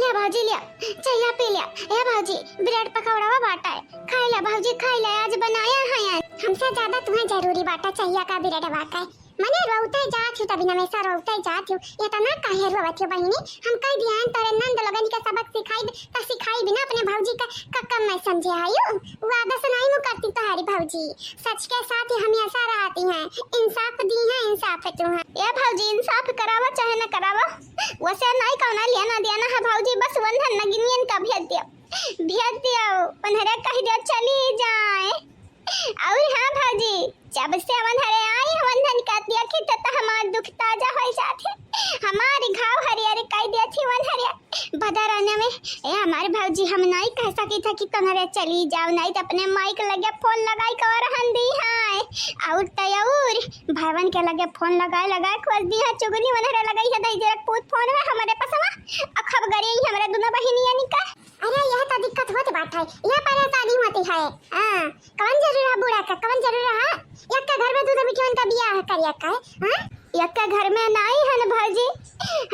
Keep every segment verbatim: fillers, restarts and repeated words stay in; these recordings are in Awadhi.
ए भौजी, लिया, चाहिया पी लिया। ए भौजी, ब्रेड पकौड़ावा बाटा है, खाई ला भौजी, खाई ला, आज बनाया है आज। हमसे ज्यादा तुम्हें जरूरी बाटा चाहिया का ब्रेडवा का। मने रोवते जात हूँ, तभी नमेसा रोवते जात हूँ। इतना काहे रोवत हो बहिनी? हम कह दिया है तोरे नंद लोगन के सबक सिखाई, त सिखाई बिना अपने भौजी का, का कम मैं समझे आयु। वो आदत नहीं मुँह करती तुम्हारी भौजी। सच के साथ ही हमेशा रहती हैं। इंसाफ दी है, इंसाफ तू है। ए भौजी, इंसाफ करावा चाहे न करावा, वसे नहीं कौना लेना देना है भौजी, बस वंधन नगिनियन का भेज दियो, भेज दियो, उन्हरे कह दियो चली जाए। और हाँ भौजी, जब से वंधरे आई, वंधन का देखी त, त हमार दुख ताजा हो जात है, हमार घाव हरियर कर देत ही वंधरे। बदराना में, ए हमार भौजी, हम नहीं कह सकी था कि तोहरे चली जाओ, नहीं तो अपने माई के लगे फोन लगाई कर रहन दी है। और त और भवन के लगे फोन लगाए लगाए खोज दी है, चुगली वनहरे लगाई है, दई जरा पूत फोन है हमारे पसवा, अखब गरी हमारे दोनों बहिनिया निका। अरे यह तो दिक्कत होत बात है, यह परेशानी होती है। हाँ, कवन जरूर है बूढ़ा का, कवन जरूर है? एक के घर में दूध मिठियन का बियाह करिया का है, हाँ? एक के घर में नाई हन भौजी,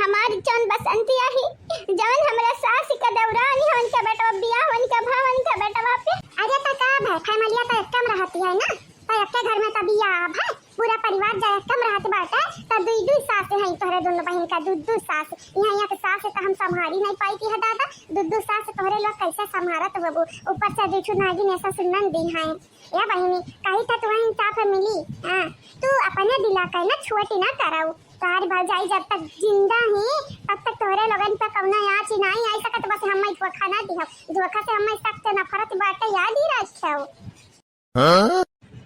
हमार जौन बसंती आही, जौन हमरा सास के देवरानी हन के बेटवा बियाह हन के भवन के बेटवा पे। अरे त का भाई, फैमिलिया तो एक कम रहती है ना, तो एक के घर में तो बियाह भाई, पूरा परिवार जब एक कम रहत बाटे, तो दुई दुई सास है तोहरे दोनों बहन का, दू दू सास। यहाँ एक सास तो हम संभारी नहीं पाई थी है दादा, दू दू सास तोहरे लोग कैसे संभारत होबू? ऊपर से दू ठो नागिन ऐसा सुनन दी है। ए बहिनी, कही त तुहैं इंसाफ मिली। हाँ, तू अपने दिला के ना छोटी ना करऊ। तोहार भौजाई जब तक जिंदा ही, तब तक तोहरे लोगन पे कौनो आँच नाई आई सकत। बस हम्मे धोखा ना दिहौ। धोखा से हम्मे सख्त नफरत बाटे, याद ही रखियो। हाँ?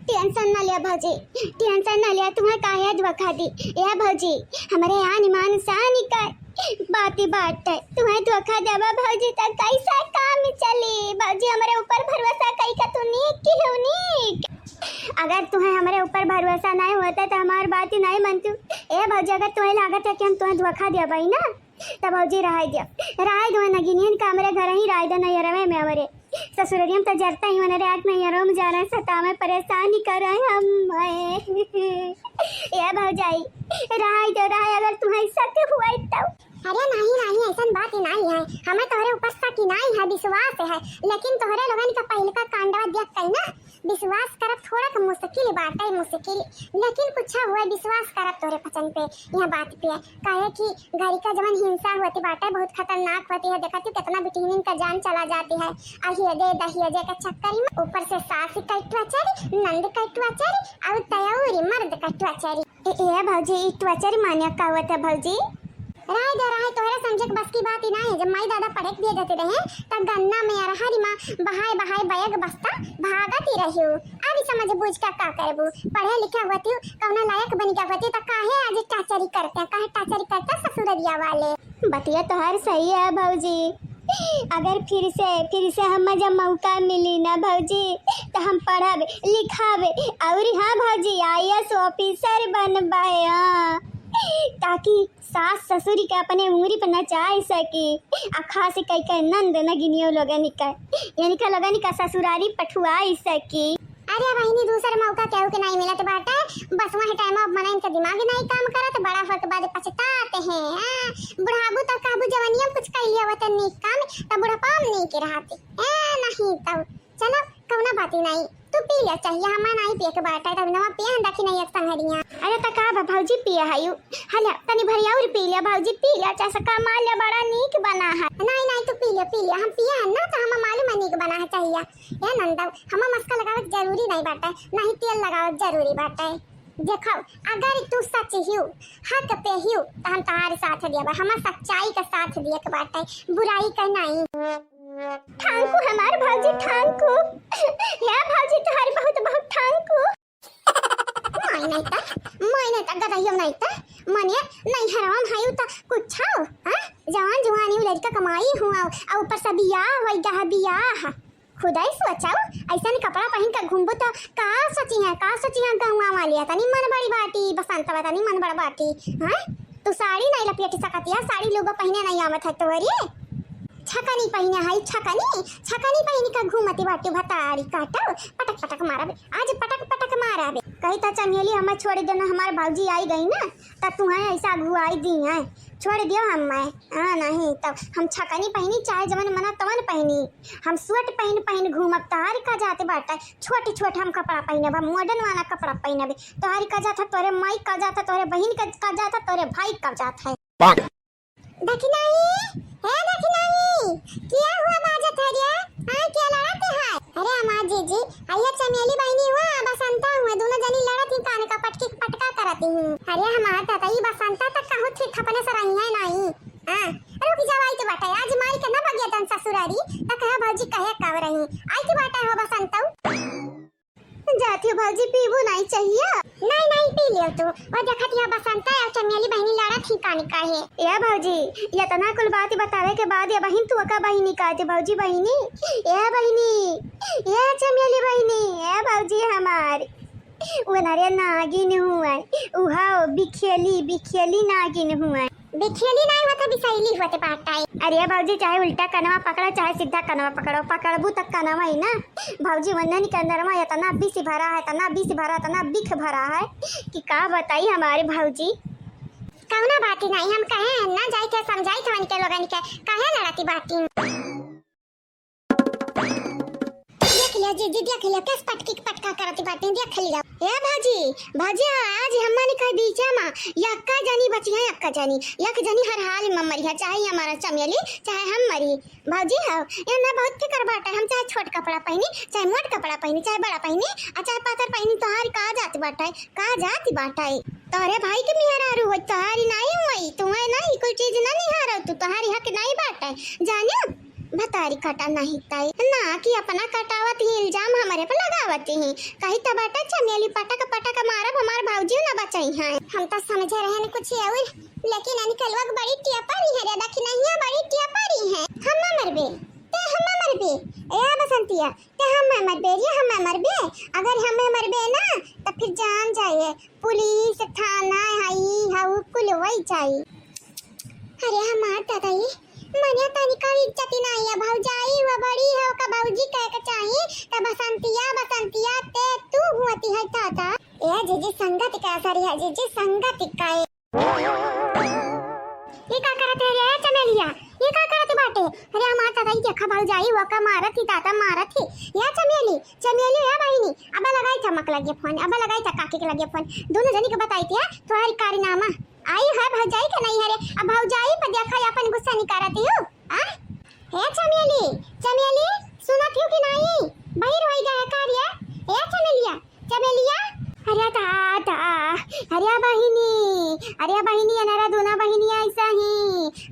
टेंशन ना लिया भौजी, टेंशन ना लिया, तुहैं काहे धोखा दी? ए भौजी, हमरे आन मान शान का बाती बात है, तुहैं धोखा देबा भौजी, त कैसा काम चली? भौजी, हमरे ऊपर भरोसा कई का तू नीक की हो नीक। अगर तुहैं हमरे ऊपर भरोसा नहीं होता तो हमार बात ही नहीं मनतू। ए भौजी, अगर तुहैं लागत है कि हम तुहैं धोखा देबई ना, त भौजी रहाई दिया, रहाई दो नगिनियन का हमरे घर ही रहाई दे, नैहरवे में हमरे। ससुररियम त जरता ही, वनरे आग नैहरों में जा रहे, सतावे, परेशान ही कर रहे हम। ए भौजाई, रहाई दो, रहाई, अगर तुहैं शक हुआ तो। अरे नहीं, नहीं, ऐसन बात ही नहीं है, हमें तोहरे ऊपर शक ही नहीं है, विश्वास है, लेकिन तोहरे लोगन का पहिलका कांडवा देख के ना, विश्वास करब थोड़ा क मुश्किल बाटे, मुश्किल, लेकिन कुछ हुआ, विश्वास करब तोहरे वचन पे, यह बात पे। काहे कि घर का जवन हिंसा होती बाटे, बहुत खतरनाक होती है। देखा तू कितना बिटिहनिन का जान चला जाती है, अहियजे दहियजे के चक्कर में। ऊपर से सास का टॉर्चर, नंद का टॉर्चर, और तयौरी मर्द का टॉर्चर। ए, ए भौजी, ई टॉर्चर माने का होता भौजी? रहे दे, रहे, तोहरे समझे के बस की बात ही ना है। जब माई दादा पढ़े के भेजते रहे, तब गन्ना में अरहरी माँ बहाए बहाए बैग बस्ता भागत ही रही हो। अब ई समझ बूझ का का करबू? पढ़े लिखे होती हो, कौनो लायक बन गया होती, तो काहे आज टॉर्चर करते हैं, काहे टॉर्चर करते हैं ससुररिया वाले? बतिया तोहार सही है भौजी, अगर फिर से, फिर से हमें जब मौका मिली ना भौजी, तो हम पढ़ब लिखब, और हाँ भौजी, आईएएस ऑफिसर बनबे, हाँ, ताकि सास ससुर के अपने उंगली पर नचाए सकी, आ खास कई के नंद नगिनियो लोगन के, यानी का लोगन का ससुरारी पठुआई सकी। अरे बहिनी, दूसर मौका केहू के नहीं मिलत बाटे, बस वही टाइम अब मनइन के दिमाग नहीं काम करत, बड़ा होके बाद पछताते हैं। हाँ, बुढ़ाबू तो कहबू जवनिया में कुछ कर लिया वतन नीक काम, तब बुढ़ापा में नहीं के रहते। ए, नहीं तो चलो, कौनो बात ही नहीं, तू पी ले चाहिए, हमार नहीं पिए के बाटे, तब नवा पिए हम देखी नहीं एक संगरिया। अरे त का बा भौजी, पिए है यू? हल्या, तनी भरिया और पी ले भौजी, पी ले, चसका मार ले, बड़ा नीक बना है। नहीं, नहीं, तू पी ले, पी ले, हम पिए हैं ना, तो हमें मालूम है नीक बना है चाहिए। ए नंदव, हमें मस्का लगावे के जरूरी नहीं बाटे, नहीं तेल लगावे के जरूरी बाटे। देखो, अगर तू सच हियो, हक पे हियो, तो हम तुम्हारे साथ दिया बा, हमार सच्चाई का साथ दिए के बाटे, बुराई का नहीं। ठांकू हमार भौजी, ठांकू। या भौजी, तुम्हारी बहुत बहुत ठांकू। माई नहीं ता, माई नहीं ता, गदहियो नहीं ता। मने नहीं हराम है यू ता कुछ हो, हाँ? जवान जुआनी लड़का कमाई हुआ, और ऊपर से बियाह होई गया है, बियाह। खुदाई सोचाओ, ऐसन कपड़ा पहिन के घूमबू तो का सोची है, का सोची है गौवा वाली? तनी मन बड़ी बाटी, बसंतवा तनी मन बड़ बाटी, हाँ? तू साड़ी नहीं लपेट सकतिया, साड़ी लोग पहिने नहीं आवत है तोहरी। छकनी पहिने है, छकनी, छकनी पहिन के घूमती बाटी, भतारी काटो, पटक पटक मारबे, आज पटक पटक मारबे। कही त चमेली हमें छोड़ देना, हमार भौजी आई गई ना, त तुहैं ऐसा अगुआई दिहैं, छोड़ दियो हमें। हाँ, नहीं तब हम छकनी पहिनी, चाहे जवन मना तवन पहिनी, हम सूट पहिन पहिन घूमब। तोहारी का जात बाटे, छोट छोट हम कपड़ा पहिनब, हम मॉडर्न वाला कपड़ा पहिनब। तोहारी का जात है, तोरे माई का जात है, तोरे बहिन का, का जात है, तोरे भाई का जात है। दखिनाई, हे दखिनाई, किया हुआ बाजत है रे? हाँ, किया लड़त है? अरे हमार जीजी, अइया चमेली बहिनी हुआ, बसंता हुआ, दोनों जनी लड़त ही, कान का पटकी पटका करत ही। अरे हमार दादा, ई बसंता तक कहूँ ठीक अपने से रही है नहीं। हाँ, रुक जाओ, आई तो बाटे, आज मारी के ना भगिया तन ससुरारी, त कहे भौजी कहे कब रही, आई तो बाटे हो बसंतऊ। जाती हो भौजी, पीबू नहीं चाहिए? नहीं, नहीं, पी लियो तू। वो देखत यहाँ बसंता और चमेली बहिनी लड़त ही कान का है। ए भौजी, इतना कुल बात बतावे के बाद ये बहिन तू का बहिनी कहते भौजी बहिनी? ए बहिनी, ए चमेली बहिनी, ए भौजी हमार। वो नरे नागिन हुआ, उहाओ बिखेली, बिखेली नागिन हुआ। बिखेली नाई होत, बिसैली होत बाटे। अरे भौजी, चाहे उल्टा कनवा पकड़ो, चाहे सीधा कनवा पकड़ो, पकड़बू त कनवा ही ना। भौजी, वन्हन के अंदर में इतना विष भरा है, इतना विष भरा, इतना बिख भरा है कि का बताई हमारे भौजी। कौनो बात ही नहीं, हम कहे हैं ना, जाई के समझाई थवन के लोगन के, काहे लड़ती बाटी। देख लिया जीजी, देख लिया, कैस पटकी के पटका करत बाटे, देख लिया। ए भौजी, भौजी, आज हमनी के बीचे में यक्का जनी बची है, यक्का जनी, एक जनी हर हाल में मरी है, चाहे हमारा चमेली, चाहे हम मरी। भौजी हो, ये ना बहुत फिकर बाटे, हम चाहे छोट कपड़ा पहिनी, चाहे मोट कपड़ा पहिनी, चाहे बड़ा पहिनी, आ चाहे पातर पहिनी, तोहारी का जात बाटे, का जात बाटे? तोहरे भाई के मेहरारू हो, तोहारी नाई हुई, तुम्हें ना ई कुल चीज ना निहारो तू, तोहारी हक नाई बाटे, जानियो? भतारी कटा नहीं ताई ना कि अपना कटावत ही, इल्जाम हमरे पे लगावत ही। कही त बाटे चमेली पटक पटक मारब, हमार भौजी न बचाई है। हम त समझे रहन कुछ और, लेकिन अनकलवा के बड़ी टियापरी है रे, दखिनहिया बड़ी टियापरी है। हम मरबे, ते हम मरबे, ए बसंतिया, ते हम मरबे रे, हम मरबे। अगर हम मरबे ना, त फिर जान जाए, पुलिस, थाना, हई, हऊ, कुल वही जाई। अरे हमार दादा, ये मने तनिका इज्जत ही नहीं है। भौजाई हुआ बड़ी है, ओका भौजी कहे के चाही। त बसंतिया, बसंतिया ते तू हुअती है दादा। ए जीजी, संगत का असर है जीजी, संगत का है। ये का करत है रे चमेलिया? ये का करत बाटे? अरे हमार दादा, ये देखा भौजाई हुआ का मारत ही दादा, मारत ही। या चमेली, चमेली, या बहिनी, अब लगाई था मक लगे फोन, अब लगाई था काकी के लगे फोन। दोनों जनी के बताई थी, है, तुम्हारी कारनामा। आई है भौजाई के नहीं है रे, अब भौजाई पर देखा अपन गुस्सा निकालती हो, आ? ए चमेली, चमेली, सुनत हो कि नहीं? बहिर होई गए का रे? ए चमेलिया, चमेलिया। अरे दादा, अरे बहिनी, अरे बहिनी, अनरा दोनों बहिनी ऐसा ही।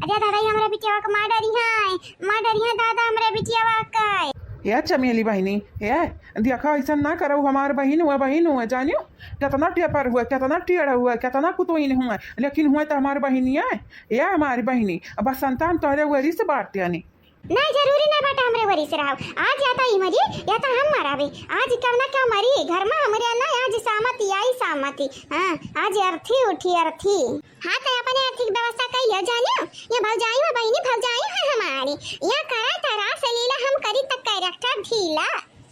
अरे दादा, ये हमरा बिटिया का मार डरी है, मार डरी है दादा, हमरा बिटिया का। ए चमेली बहिनी, ए, देखा, ऐसा ना करो, हमार बहिन हुआ, बहिन हुआ, जानियो, कितना टेपर हुआ, कितना टेढ़ हुआ, कितना कुतुइन हुआ, लेकिन हुआ तो हमार बहिनिया। ए हमार बहिनी, अब बसंता हम तोहरे वरी से बात यानी। नहीं, जरूरी नहीं बाटे हमरे वरी से रहो। आज या तो ई मरी, या तो हम मराबे। आज कब ना कब मरी, घर में हमरे ना आज सामती आई, सामती। हाँ, आज अर्थी उठी, अर्थी। हाँ, तो अपने आर्थिक व्यवस्था कई लियो जानियो। ये भौजाई में बहिनी भौजाई है हमारी। ये करा त रास लीला हम करी त character ढीला।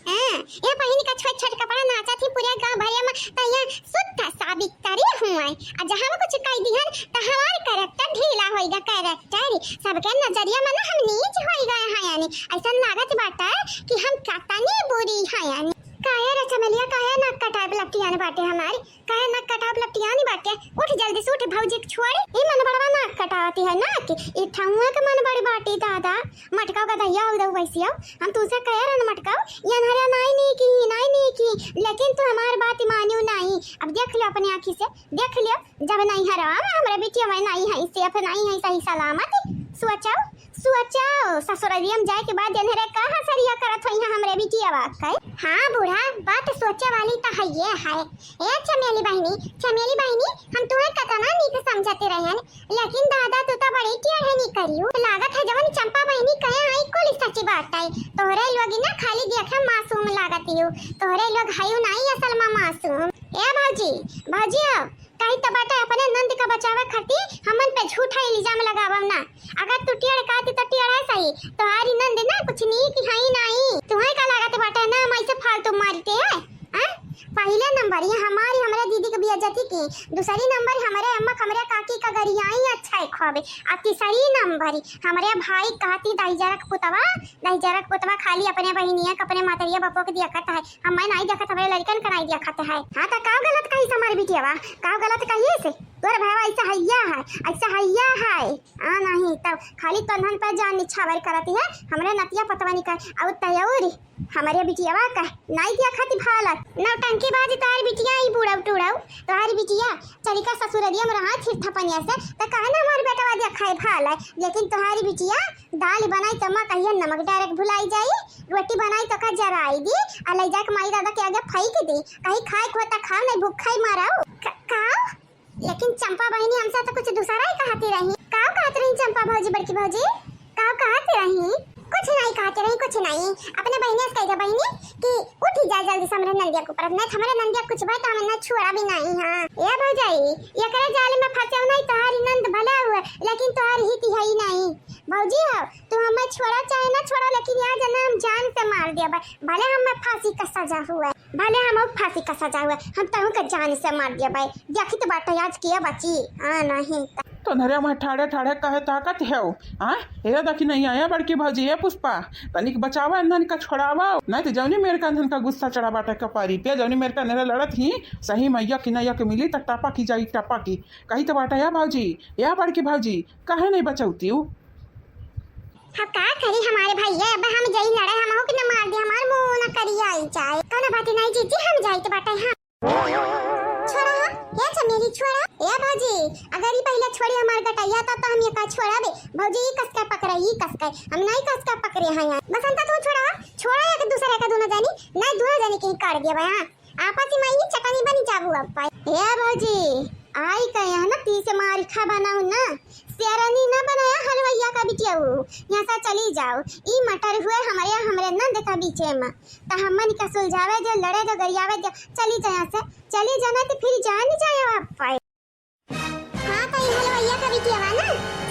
हाँ, ये बहिनी का छोट छोट कपड़ा नाचा थी पूरे गांव भरिया में, त ये शुद्ध साबित करी हुआ। आ जहाँ में कुछ कह दिहन, त हमार character ढीला होइगा, character। सबके नजरिया में ना हम नीच होई गए हैं यानी। ऐसा लागत बाटे कि हम कतनी बुरी है यानी। काहे रे चमेलिया, काहे नाक कटाए पे लपटियान बाटे हमारी? काहे नाक कटाप लपटियानी बाटे? उठ जल्दी से उठ, भौजी के छोड़। ई मन बड़वा नाक कटावती है ना कि ई ठहुआ के मन बड़ी बाटी दादा। मटकाओ का दहिया हो दऊ वैसी हो। हम तुझसे कहे रहन मटकाओ, ये अनहरिया नाई नहीं की, नाई नहीं की, लेकिन तू हमार बात मानियो नहीं। अब देख लियो अपनी आँखी से, देख लियो, जब नहीं हरवा में हमरे बिटिया में नहीं है, इससे अब नहीं है सही सलामत। सोचो, सोचो, ससुरालिया में जाए के बाद एनहरे का हसरिया करत होई है हमरे बिटिया बात का। हाँ बूढ़ा, बात सोचे वाली तो है ये है। ए चमेली बहिनी, चमेली बहिनी, हम तुम्हें कतना नीक समझते रहन, लेकिन दादा तू तो बड़ी टेढ़े निकरियो। लागत है जवन चंपा बहिनी कहे है कुल सच बात है। तोहरे लोग ना खाली देखे मासूम लागत हो, तोहरे लोग हयू नहीं असल में मासूम। ए भौजी, भौजी हो, कही त बाटे अपने नंद का बचावे खातिर हमन पे झूठा इल्जाम लगावब ना। अगर तू टेढ़ कहती तो टेढ़ है सही, तोहारी नंद ना कुछ नीक है नहीं। तुम्हें का लागत बाटे ना हम ऐसे फालतू मारते हैं, हाँ? पहिले नंबर ये हमारी, हमरे दीदी के बेइज्जती की, दूसरी नंबर हमरे अम्मा, हमरे काकी का गरियाई अच्छा है खूबे, आ तीसरी नंबर हमरे भाई कहती दहिजरक पुतवा, दहिजरक पुतवा खाली अपने बहिनिया के, अपने मतरिया बपुआ के देखत है, हम्मे नाई देखत, हमरे लड़कन के नाई देखत है। हाँ, त काव गलत कहिस हमार बिटियावा, काव गलत कहिस? तोर भाई ऐसा हैया है, ऐसा हैया है। आ नहीं, तब खाली तोन्हन पर जान निछावर करती है, हमरे नतिया पतवनी का, और तयौरी हमरे बिटियावा का नाई देखत भालत। नौटंकी बाज तोहार बिटिया, ई बुढ़ऊ टुढ़ऊ, तोहार बिटिया चलिका ससुररिया में रहा थिर थपनिया से, त काहे ना हमार बेटवा देखाए भालत, लेकिन तोहार बिटिया दाल बनाई त माँ कहिया नमक डायरेक्ट भुलाई जाई, रोटी बनाई त का जराई दी, आ ले जाके माई दादा के आगे फेंक दी, कहीं खाए को त खाओ, नहीं भूखा ही मरऊ। क-, काव? लेकिन चंपा बहिनी हमसे तो कुछ दूसरा ही कहती रही। काव कहत रही चंपा भौजी, बड़की भौजी? काव कहत रही? कुछ नहीं कहत रही, कुछ नहीं। अपने बहिनी से कह दे बहिनी कि उठी जाए जल्दी से हमरे नंदिया के ऊपर, नहीं तो हमरे नंदिया कुछ भाई तो हमें ना छुआ भी नहीं। हाँ ए भौजाई, एकरे जाल में फंसे नहीं, तोहारी नंद भला हुए लेकिन तोहारी हित है ही नहीं। भौजी हो, तू हमें छोड़ा चाहे ना छोड़ा, लेकिन यहाँ जना हम जान से मार दिया भाई, भले हमें फांसी का सजा हुआ, भले हम फांसी का सजा हुआ, हम तहु के जान से मार दिया भाई। देखी तो बाटे आज किया बची, हाँ नहीं त। तो नरे में ठाड़े ठाड़े कहे ताकत है, हाँ? ए देखी नहीं आया बड़की भौजी, ए पुष्पा, तनिक बचावा इन्हन का, छोड़ावा, नहीं तो जौनी मेर का इन्हन का गुस्सा चढ़ा बाटे कपारी पे, जौनी मेर का नरे लड़त ही, सही में यक न यक मिली त टपकी जाई टपकी। कही तो बाटे या भौजी, या बड़की भौजी, काहे नहीं बचौती हूँ? अब का करी हमारे भैया, अब हम जाई लड़े, हम हो कि न मार दे, हमार मुंह न करी आई जाए। कौनो बात नहीं जीजी, हम जाई तो बाटे हम। छोड़ा, हे चमेली छोड़ा। ए भौजी, अगर ई पहले छोड़ी हमार गटैया तब तो हम ये का छोड़ा बे। भौजी ई कस के पकड़े, ई कस के। हम नहीं कस के पकड़े हैं यार। बसंता तू छोड़ा, छोड़ा एक दूसरे का दोनों जानी, नहीं दोनों जानी के ही काट दिया बा, हाँ। आपस में ही चटनी बनी जाबू अब भाई। ए भौजी, आई कहे है ना तीस मारिखा बनाऊ ना, शेरनी ना बनाया हलवैया का बिटियाऊ, यहाँ से चली जाओ। ई मटर हुए हमारे, हमरे नंद का बीचे में, त हमन का सुलझावे जो, लड़े जो, गरियावे जो, चली जा यहाँ से, चली जाना तो फिर जान जाए आप पाए। हाँ, तो ई हलवैया का बिटियावा ना,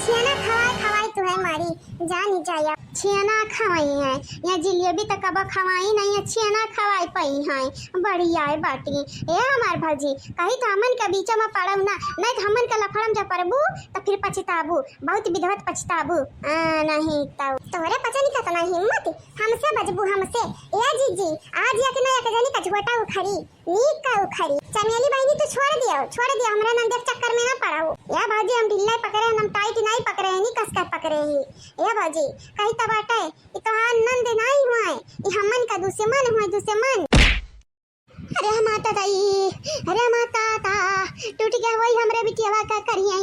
छियाना खवाए खवाए तू है मारी, जान ही जाए। छियाना खवाई है, या जिलेबी त कबो खवाई नहीं है, छियाना खवाई पाई है। बढ़िया है बाटी। ए हमार भौजी, कही तो हमन के बीच में पड़ऊ ना, नहीं तो हमन के लफड़म जब पड़बू तो फिर पछताबू, बहुत विधवत पछताबू। आ, नहीं तो तोहरे पचनी का तना हिम्मत, हमसे बजबू हमसे। ए जीजी, आज एक ना एक जनी का झोटा उखड़ी, नीक का उखड़ी। चमेली बहिनी तू छोड़ दियो, छोड़ दियो, हमरा नंदे के चक्कर में ना पड़ऊ। ए भौजी, हम ढीला पकड़े, हम टाइट नहीं पकड़े, नहीं कस के पकड़े ही। ए भौजी, कही तो बाटे, ई तोहार नंद नहीं हुए, ई हमन का दुश्मन हुए, दुश्मन। अरे माता दाई, अरे माता दा, टूट गया वही हमरे बिटियावा का करिया।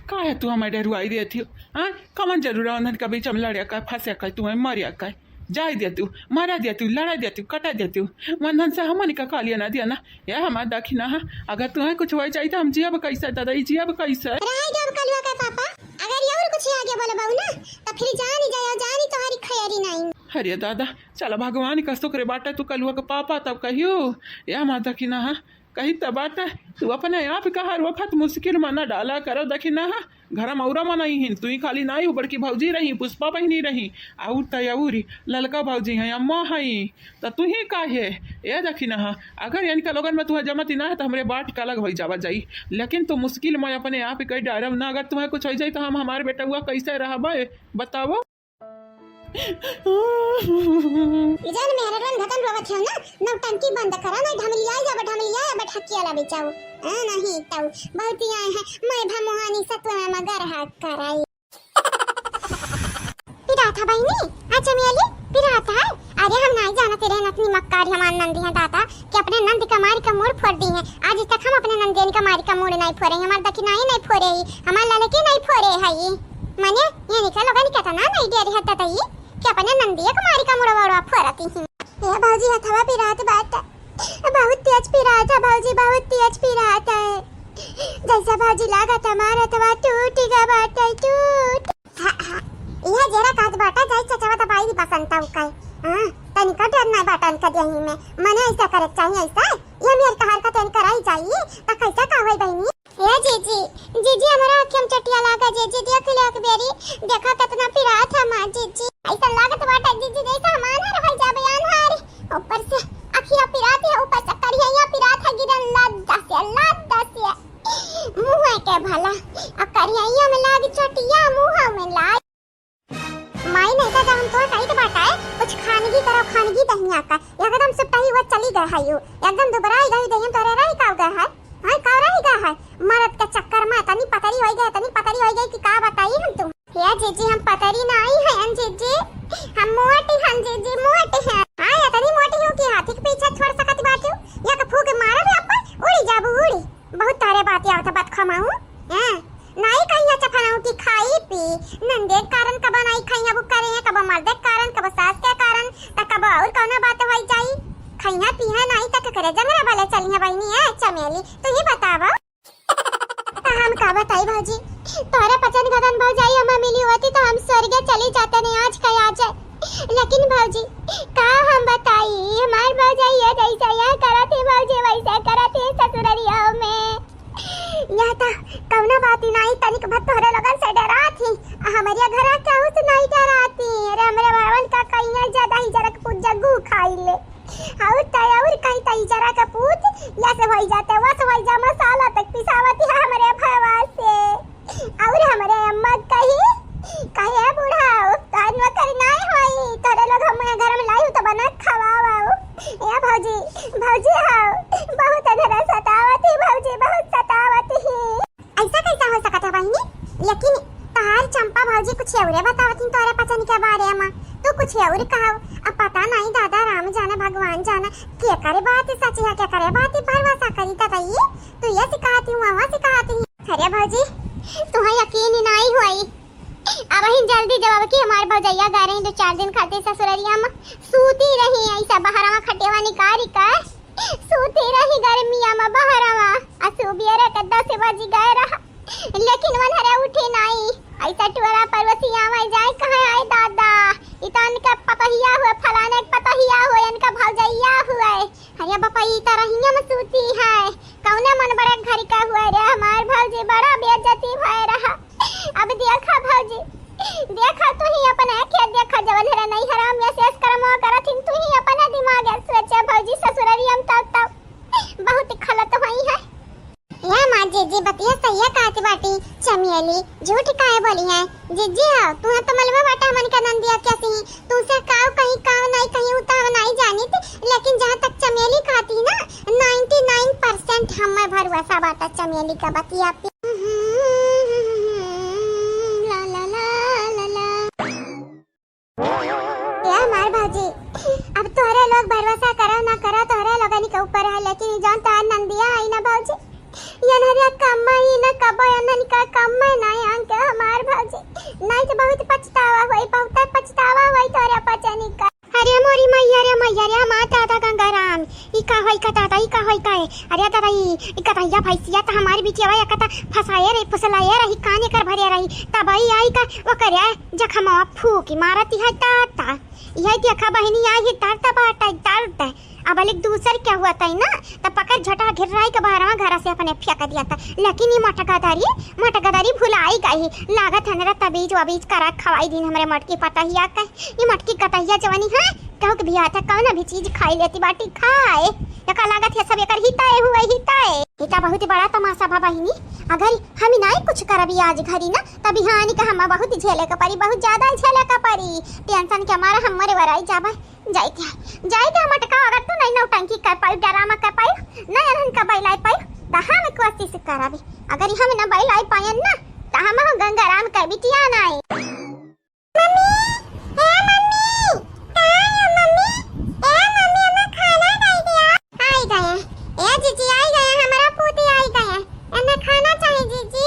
का है तू हमें डरुआई देती हो? हाँ, कमन जरूर है उन्हन का बीच में लड़े का, फंसे का, तू है मरिया का, जाए दे तू, मारा दे तू, लड़ा दे तू, कटा दे तू, वंदन से हमन का कालिया ना दिया ना। या हमार दखिना है, अगर तुम्हें कुछ हो जाए तो हम जियब कैसे दादा, ई जियब कैसे? रहे जब कलुआ का पापा, अगर ये और कुछ आगे बोले बाबू ना, तो फिर जानी जाए, जानी तोहारी खैरी नहीं। अरे दादा, चला भगवान का शुक्र बाटे तू कलुआ के पापा तब कहियो। या माँ दखिना है, कही तब बाटे, तू अपने आप का हर वक्त मुश्किल में ना डाला करो दखिना है। घर में औरा मनई हिन, तू ही खाली नाई हो, बड़की भौजी रही, पुष्पा बहिनी रही, और तयौरी ललका भौजी हैं, अम्मा हैं, त तू ही का है? ए दखिना है, अगर इनका लोगन में तुहे जमत ही ना है तो हमरे बाट का अलग हो जावा जाई, लेकिन तू मुश्किल में अपने आप कई डारब ना, अगर तुम्हें कुछ हो जाए तो हम हमारे बेटउआ कैसे रहबे बताओ? जन मेहरन घटन रोवत हो ना, नौटंकी बंद करा, नहीं ढमलिया जाबे, ढमलिया जाबे, ठकिया ला बेचाऊ। आ, नहीं ताऊ, बहुत ही आए हैं, मैं भा मोहानी सतुआ में मगर हाथ कराई। पिरात है बहिनी, आ चमेली, पिरात है। अरे हम नहीं जाना तेरे नतनी मक्कारी हमार नंदी है दादा, कि अपने नंद का मारी का मूड़ फोड़ दी है। आज तक हम अपने नंदियन का मारी का मूड़ नहीं फोड़े, हमार दखिनाई नहीं फोड़े ही, हमार ललकी नहीं फोड़े है। मने, ये निकल लोगन कितना नहीं डेरी है ततई, कि अपने नंदिया का मारी का मुड़वा उड़वा फोड़ती ही। ए भौजी, हथवा पिरात बाट, बहुत तेज पिरात है भौजी, बहुत तेज पिरात है। जैसा भौजी लागत हमार हथवा टूट गया बाटे, टूट। हाँ, हाँ, यह जरा कहत बाटा, जाई चचवा दबाई दी बसंता उकाई। हाँ, तनिका डर ना बाटा इनका देही में। मने ऐसा करे के चाहिए, ऐसा? ये मेर का हरकत इनका रही जाई, त कैसा का होई बहिनी? ए जीजी, जीजी, हमरा आँखिया में चटिया लागा जीजी, देख ले एक बेरी, देखा कितना पिरात है हमार जीजी। ऐसा लागत बाटा जीजी, जैसे हम आन्हर हो जाबे, आन्हर। ऊपर से अखिया पिरात है, चटिया मुँह में लाई। माई नहीं का जब हम तोर टाइट बाटा है, कुछ खानगी करो, खानगी दहिया का। एकदम सुट्टा ही वो चली गए है यू। एकदम दुबराई गई दहिया तोरे रही का गए है। हाँ, का रही गए है। मरद के चक्कर में तनी पतरी होई गए, तनी पतरी होई गए कि का बताई हम तुम। हे जीजी, हम पतरी नाई हयन जीजी, हम मोटी हन जीजी, मोटी हन। हाँ, इतनी मोटी हूँ कि हाथी के पीछे छोड़ सकत बाटू। एक फूक मारब अपन, उड़ी जाबू उड़ी। बहुत तारे बात आवत है, बात खमाऊ। हैं? नाई कहिया चफनाऊ कि खाई पी। नंदे के कारण कब नाई खइया, वो करे हैं, कब मर्दे के कारण, कब सास के कारण, त कब और कौनो बात होई जाई। खइया पीहा नाई त केकरे जंगरा भले चलिया बहिनी है चमेली, तू ही बतावा। त हम का बताई भौजी, तोहरे पचन गदन भौजाई हमें मिली होती तो हम स्वर्गे चली जाते नहीं आज का आज। लेकिन भौजी का हम बताई, हमार भौजाई ये जैसे यह करत ही भौजी वैसे करत ही ससुररिया में। यह त कौनो बात ही नहीं, तनिक भर तोहरे लोगन से डरात ही, आ हमरे घर केहू से नहीं डरात ही। अरे हमरे भवन का कहीं ज्यादा ही जरक पूत जग्गू खाई ले। और त और कहीं त इजरा के पूत, या से होई जाते, वस होई जा, मसाला तक पिसावती है हमरे भवा से। और हमरे अम्मा कही, कहे, "ए बूढ़ा, तोहर नौकरी नाई होई, तोरे लोग हम घर में लाई तो बना खवाओ।" ए भौजी, भौजी हो, बहुत अंधेरा सतावती भौजी, बहुत सतावती ही। ऐसा कैसा हो सकत है बहिनी? लेकिन तहार चंपा भौजी कुछ औरे बतावत ही तोरे पचन के बारे में। तू कुछ और कहो। अब पता नहीं दादा, राम जाने भगवान जाने, के करे बात सच है, के करे बात भरवा सा करी त कही। तू ये सिखाती हूँ, वहाँ सिखाती हूँ। अरे भौजी, तुहे यकीन ही नहीं हुई। अब ही जल्दी जवाब कि हमार भौजैया गा रही दो चार दिन खातिर ससुररिया में सूती रही, ऐसा बहरवा खटेवा निकारी कर। सूती रही गर्मिया में बहरवा, आ सुबेरे के दस बजी गए रहा, लेकिन वनहरे उठी नाई। ऐसा टुअरा पड़ोसी आवे जाए, कहे, "आए दादा, ई तो इनके पतहिया हुए, फलाने के पतहिया हुए, इनका भौजैया हुए।" अरे बापा, ई तो रहिया में सूती है, कौने मन बड़े घर का हुए रे, हमार भौजी बड़ा बेइज्जती भय रहा। अब देखा भौजी, देखा तू ही अपने आँखे देखा, जवन हरे नहीं हराम या शेष कर्म करत हिन, तू ही अपने दिमाग से सोचे भौजी, ससुररिया में तब तब बहुत खलत हुई है। या माँ जीजी बतिया सही कहत बाटी चमेली, झूठ काहे बोली है? जीजी हो, तू तो मलबा बाटा हमन का नंदिया कैसी, तू से काव कहीं काव नहीं कहीं उ तो हम नहीं जानित, लेकिन जहाँ तक चमेली कहती ना, नाइंटी नाइन परसेंट हमें भरोसा बाटा चमेली का बतिया पे। ला, ला, ला, ला, ला। ए हमार भौजी, अब तोहरे लोग भरोसा करो ना करो, तोहरे लोगन के ऊपर है, लेकिन ई जौन तोहार नंदिया आई ना भौजी, ये नरिया कम्मा ही ना कबो, ये ननिका कम्मा ना आन के हमार भौजी, नहीं तो बहुत पछतावा होई, बहुत पछतावा होई तोहरे पचनी का। अरे मोरी मैया रे मैया रे, हमार दादा गंगाराम, ई का होई का दादा, ई का होई का है? अरे दादा, ई, ई कतैया भैंसिया त हमार बिटिया एक त फंसाए रही, फुसलाए रही, कान एकर भरे रही, तब ई आई का ओकरे जखमवा फूकी मारती है दादा। यह देखा बहिनी, आई ही दर्द बाटे, दर्द। अब एक दूसर क्या हुआ था ना, तब पकड़ झटा घिर्राई के बहरवा घर से अपने फेंक दिया था। लेकिन ये मटका दारी, मटका दारी भुलाई गई। लागत है ना तबीज वबीज करा खवाई दिन हमरे मटकी पतहिया के। ये मटकी कतहिया जवानी है, कहू के भी आता, कौन भी चीज खाई लेती बाटी खाए। एका लागत है सब एकर हिताए हुए, हिताए। ई त बहुत बड़ा तमाशा बा बहिनी। अगर हम नाई कुछ करबी आज घरी ना, त बिहानी के हमें बहुत झेले के पड़ी, बहुत ज्यादा झेले के पड़ी। टेंशन के मारे हम मरे वराई जाबे। जाई के, जाई के हम अटकाओ, अगर तू नहीं नौटंकी कर पाई, ड्रामा कर पाई, नहीं अनहन का बैलाई पाई, त हम कोशिश करबी। अगर हम ना बैलाई पायन ना, त हम गंगाराम के बिटिया नाई। मम्मी, ए मम्मी, कहाँ है मम्मी? ए मम्मी, हमें खाना दे दिया। आई गए। ए जीजी, आई गए, हमारा पूती आई गए। एमे खाना चाहिए जीजी।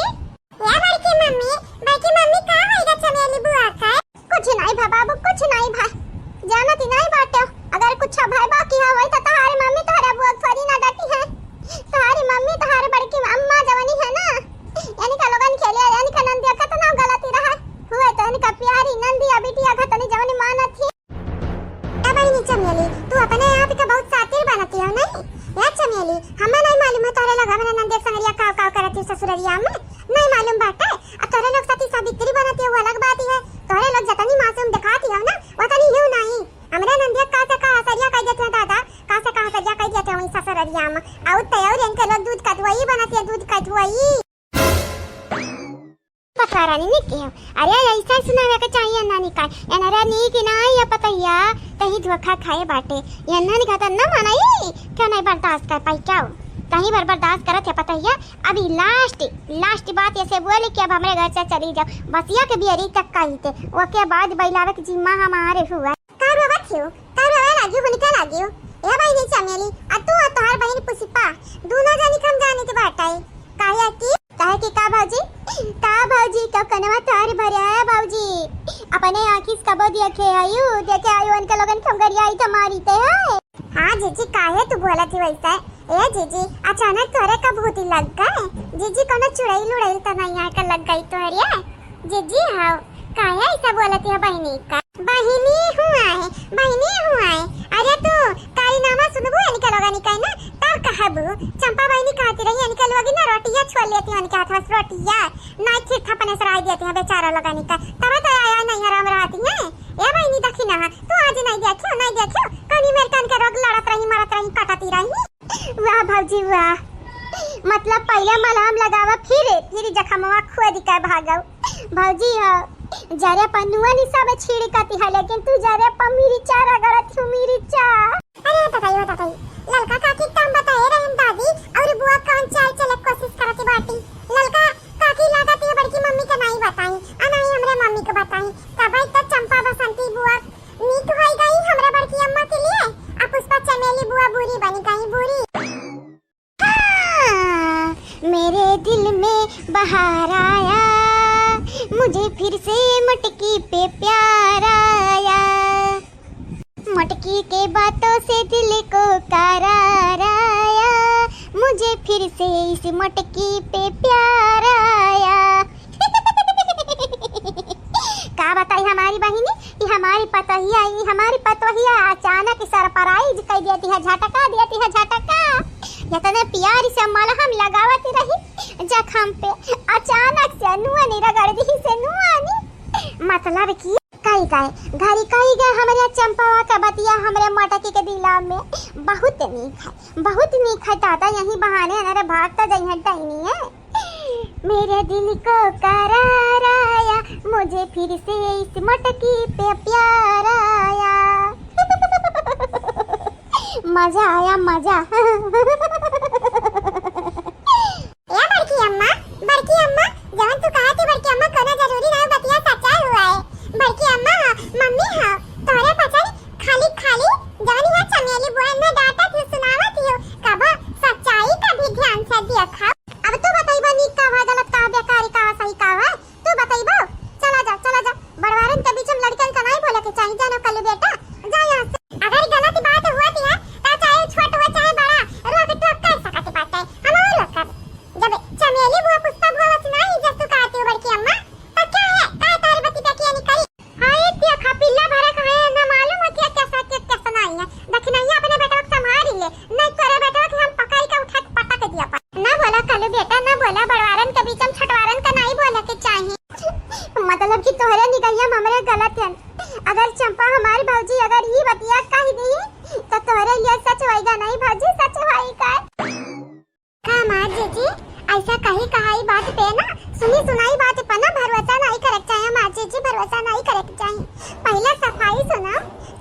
ए बड़की मम्मी, बड़की मम्मी, का होइगा चमेली बुआ का? कुछ नहीं भा बाबू, कुछ नहीं भा। जानत ही नहीं बाटे। अगर कुछ भाई बाकी हो वही तो तोहारी मम्मी तोहरा बुआ थोड़ी ना डटी है। तोहारी मम्मी, तोहारी बड़की अम्मा जवानी है ना, यानी का लोगन खेले, यानी का नंदिया कितना के हो। अरे, ऐसा सुनावे के चाहिए ना निकाल। एनरा नीक ना आई है पतैया, तही धोखा खाए बाटे। ये ना निकाल ना मानाई, क्यों नहीं बर्दाश्त कर पाई, क्या हो? कहीं बार बर्दाश्त करत है पतैया। अभी last, last बात ऐसे बोले कि अब हमरे घर से चली जाओ। बसिया के बियरी तक कही थे, ओके बाद बैलावे के जिम्मा हमारे हुआ। का रोवत हो? का रोवे लागी हो? निकल लागी हो? ए बहिनी चमेली, आ तू आ तोहार बहिन पुष्पा, दूनो जनी के हम जाने के बाटे। काहे कि, काहे कि का भौजी? का भौजी, का कनवा तोहार भरे है भौजी? अपने आँखी से कबो देखे आयु, देखे आयु उनके लोगन के हम गरियाई तो मारी ते है। हाँ जीजी, काहे तू बोलत ही वैसे? ए जीजी, अचानक तोहरे का भूती लग गए? जीजी, कोनो चुड़ैल उड़ैल तो नहीं आके लग गई तोहरे? जीजी, हाउ, काहे ऐसा बोलत है बहिनी का? बहिनी हुआ है, बहिनी हुआ है। अरे तू कारी नामा सुनबू इनके लोगनी का ना, तब कहबू। चंपा बहिनी कहती रही, इनके लोग ना रोटियां छोड़ लेती हैं, इनके हाथ में से रोटियां, ना खीर थपने से रह देती हैं बेचारा लोगनी का। तब तो आया नहीं हराम रहती हैं। ए बहिनी देखी ना, तू आज नहीं देखियो, नहीं देखियो, कनी मेर कन के रोग लड़त रही, मरत रही, कटती रही। वाह भौजी वाह, मतलब पहले मलहम लगावा, फिर, फिर जखमवा खोद के भागव। भौजी हो, जरे पर नुआ निसा में छिड़कती है, लेकिन तू जरे पर मिर्चा रगड़त हूँ, मिर्चा। अरे ततई हो ततई, ललका काकी के हम बताए रहे दादी, और बुआ कौन चाल चले कोशिश करती बाटी। ललका काकी लागत है बड़की मम्मी के नहीं बताई, आ नहीं हमरे मम्मी के बताई। तब तो चंपा बसंती बुआ नीक होई गई हमरे बड़की अम्मा के लिए, आ पुष्पा चमेली बुआ बुरी बनी गई, बुरी। हाँ, मेरे दिल में बहार आया, मुझे फिर से मटकी पे प्यार आया। मटकी के बातों से दिल को करार आया, मुझे फिर से इस मटकी पे प्यार आया। का बताई हमारी बहिनी, ई हमारी पतोहिया, ई हमारी पतोहिया अचानक surprise कई देती है, झटका देती है, झटका। इतने प्यार से मलहम लगावत रही जखम पे, अचानक से नुआनी रगड़ दी से नुआनी। मतलब कि कई गए, घरी कई गए हमरे चंपवा का बतिया हमरे मटकी के दिला में। बहुत नीक है, बहुत नीक है दादा, यही बहाने अनरे भाग तो जइहैं डैनी है। मेरे दिल को करार आया, मुझे फिर से इस मटकी पे प्यार आया। मजा आया, मजा। ए बड़की अम्मा, बड़की अम्मा, जवन तू कहा थी बड़की अम्मा, कोनो जरूरी ना बतिया सच्चाई हुआ है। बड़की अम्मा, हाँ, मम्मी, हाँ, तोहरे पचन खाली, खाली जवन यहाँ चमेली बुआ में डांटत ही सुनावत ही हो, कबो सच्चाई का भी ध्यान से देखा। अब तू बतइबो नीक का है, गलत का है, बेकारी का है, सही का है, तू बतइबो। चला जा, चला जा, बड़वारन के बीच में लड़कन का नहीं बोले के चाहिए, जानो कल्लू बेटा, जा यहाँ से। अगर गलत बात हुआ थी है, तो चाहे छोट हो चाहे बड़ा, रोक टोक कर सकत बाटे, हम और रोकब। जब चमेली बुआ पुष्पा बुआ वस नहीं इज्जत तू कहती हो बड़की अम्मा, तो क्या है, का तार बती पे किया निकली? हाय, देखा, पिल्ला भरा का है, ना मालूम है क्या, कैसा, क्या, कैसा नहीं है। दखिनैया अपने बेटवा के संभाल ले, नहीं तोरे बेटवा के हम पकड़ के उठा के पटक दिया पर। ना बोला कल्लू बेटा, ना बोला, बड़वारन के बीच में छोटवारन का नहीं बोले के चाहिए। मतलब कि तोहरे निगहिया में हमरे गलत है। अगर चंपा हमारी भौजी अगर ई बतिया कह दी, तो तोहरे लिए सच होएगा नहीं भौजी, सच होएगा। का माँ जीजी, ऐसा कही कहाई बात पे ना, सुनी सुनाई बात पे ना भरोसा नहीं करे के चाहिए माँ जीजी, भरोसा नहीं करे के चाहिए। पहले सफाई सुना,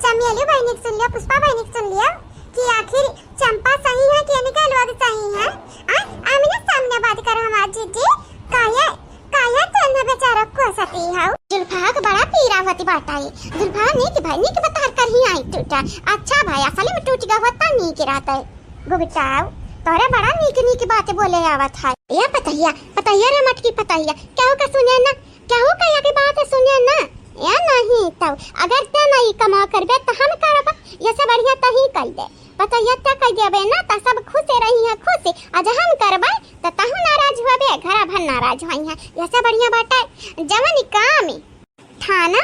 चमेली बहनी के सुन लिया, पुष्पा बहनी के सुन लिया कि आखिर चंपा सही है कि इनका लोग सही है। आ, आमने सामने बात करो माँ जीजी, काहे, काहे तो इन्हें बेचारा को सती है। जुल्फा के बड़ा पीरा होती बाटा है, जुल्फा नीक भाई, नीक बतार कर ही आई टूटा। अच्छा भाई, असल में टूट गया होता नीक रहता है। गुबिटाओ, तोरे बड़ा नीक नीक बात बोले आवत है। या पतहिया, पतहिया रे मटकी पतहिया, केहू का सुने ना, केहू का या के बात सुने ना। या नहीं तो, अगर ते नहीं कमा करबे तो हम करब, ये से बढ़िया तही कर दे। पतहिया ते कर देबे ना तो सब खुश रही है, खुश। आज हम करबे तो तहू नाराज होबे, घरा भर नाराज होई है। ये से बढ़िया बाटे, जवन काम थाना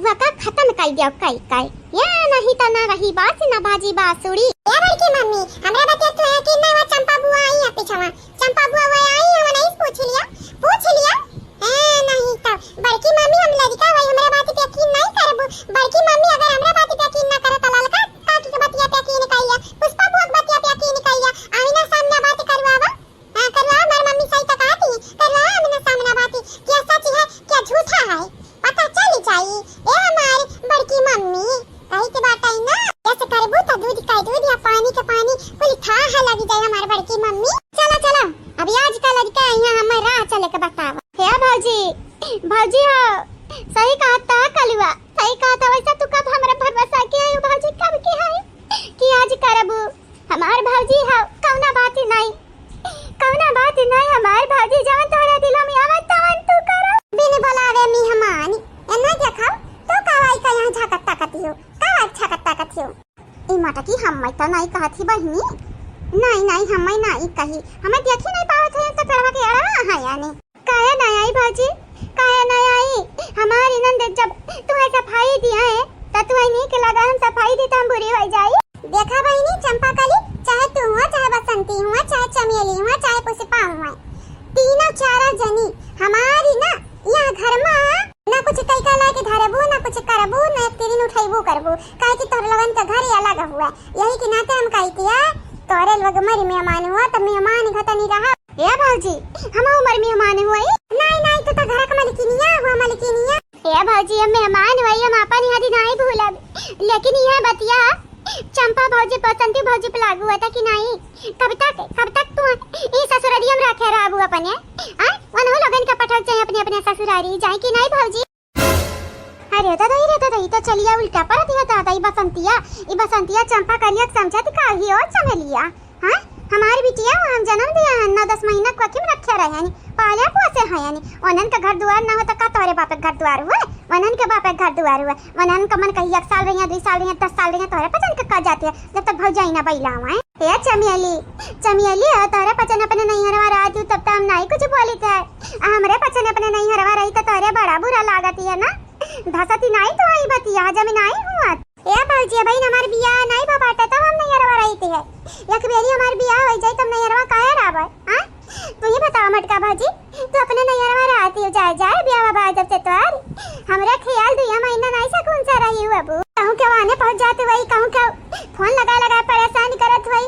वका खत्म कर दियो, कई, कई। या नहीं तो ना रही बांस, ना बाजी बांसुरी। ए बड़की मम्मी, हमरा बतिया तू है कि ना वो चंपा बुआ आई है पीछवा। चंपा बुआ वो आई है, वो नहीं पूछ लिया, पूछ लिया। ए, नहीं तो बड़की मम्मी हम लड़का वही हमरा बात पे यकीन नहीं करबू। बड़की मम्मी अगर हमरा बात पे यकीन ना करे तो ललका काकी के बतिया पे यकीन कइया, पुष्पा बुआ के बतिया पे यकीन कइया। आई ना सामने बात करवावा। हाँ, करवाओ, हमार मम्मी सही तो कहती है, करवाओ आमने सामने बात, क्या सच है, क्या झूठ भौजी हो, सही कहत ह कलुआ, सही कहत ह। वैसे तू कब हमरा भरोसा के है भौजी, कब के है कि आज करबू? हमार भौजी हो, कौना बात नहीं, कौना बात नहीं, हमार भौजी जवन तोहरे दिल में आवे तवन तू करो। बिन बुलावे मेहमान, एन्ना देखो, तू का आई का यहाँ झाकत ताकत हो, का आई झाकत ताकत हो? ई मटकी हम्मै त नाई कहत ही बहिनी। नाई, नाई, हम्मै नाई कही। हम्मै देखी नाई पावत है त पेड़वा के अड़वा है यानी। काहे नाई आई भौजी? काहे नाई आई? हमारी नंद जब तुम्हें सफाई दिया है, त तुम्हें नीक लगा हम सफाई दी त हम बुरी हो जाई। देखा बहिनी चंपा कली, चाहे तू हुआ, चाहे बसंती हुआ, चाहे चमेली हुआ, चाहे पुष्पा हुआ, तीनों चारों जनी हमारी ना यहाँ घर मा ना कुछ कई का लाके धरबू, ना कुछ करबू, ना एक तिरिन उठैबू करबू, काहे कि तोहरे लोगन का घर अलग हुआ। यही के नाते हम कही कि यार, तोहरे लोग मरी मेहमान हुआ, त मेहमान घतनी रहा। ए भौजी, हम उमर मेहमान हुआ ई? नाई, नाई, तू त घर का मलकिनिया हुआ, मलकिनिया। ए भौजी, हम मेहमान हुआ, हम आपन याद नाई भूलब, लेकिन यह बतिया चंपा भौजी, बसंती भौजी पे लागू हुआ था कि नाई? कब तक, कब तक तू ई ससुरारिया में रखे रहबू अपने? आ? वनहु लोगन का पठक जाए अपने, अपने ससुरारी, जाए कि नाई भौजी? अरे दादा, अरे दादा, ई तो चलिया उल्टा परत है दादा, ई बसंतिया, ई बसंतिया चंपा कलिया के समझत का ही और चमेलिया? हाँ? हमार बिटिया वो हम जन्म दिया है, नौ दस महीना कोखी में रखे रहे हैं, पाले पोसे हैं यानी। वनन का घर दुआर ना हो तो का तोहरे बाप के घर दुआर हुए? वनन के बाप के घर दुआर हुए। वनन का मन कही एक साल रहिया, दुई साल रहिया, दस साल रहिया, तोहरे पचन के का जाती है, जब तक भौजाई ना बैला हुआ है। ए चमेली, चमेली, आ तोहरे पचन अपने नैहरवा रहत हूँ, तब त हम नाई कुछ बोलित है। आ हमरे पचन अपने नैहरवा रही त तोहरे बड़ा बुरा लागत है ना? धसती नाई तो आई बतिया, जब नाई हुआ। ए भौजी, अबहिन हमार बियाह नाई भा बाटे, तब हम नैहरवा रहित है। एक बेरी हमार बियाह हो जाई, तब नैहरवा काहे रहबे? हाँ? तू ही बतावा मटका भौजी, तू अपने नैहरवा रहती हो, जाए, जाए, बियाह बाबा जब से तोहार, हमरा ख्याल दुइया महीना नाई सकून से रही हो अबू। कहूँ के वाने पहुँच जात हुई, कहूँ के फोन लगा लगा परेशान करत हुई।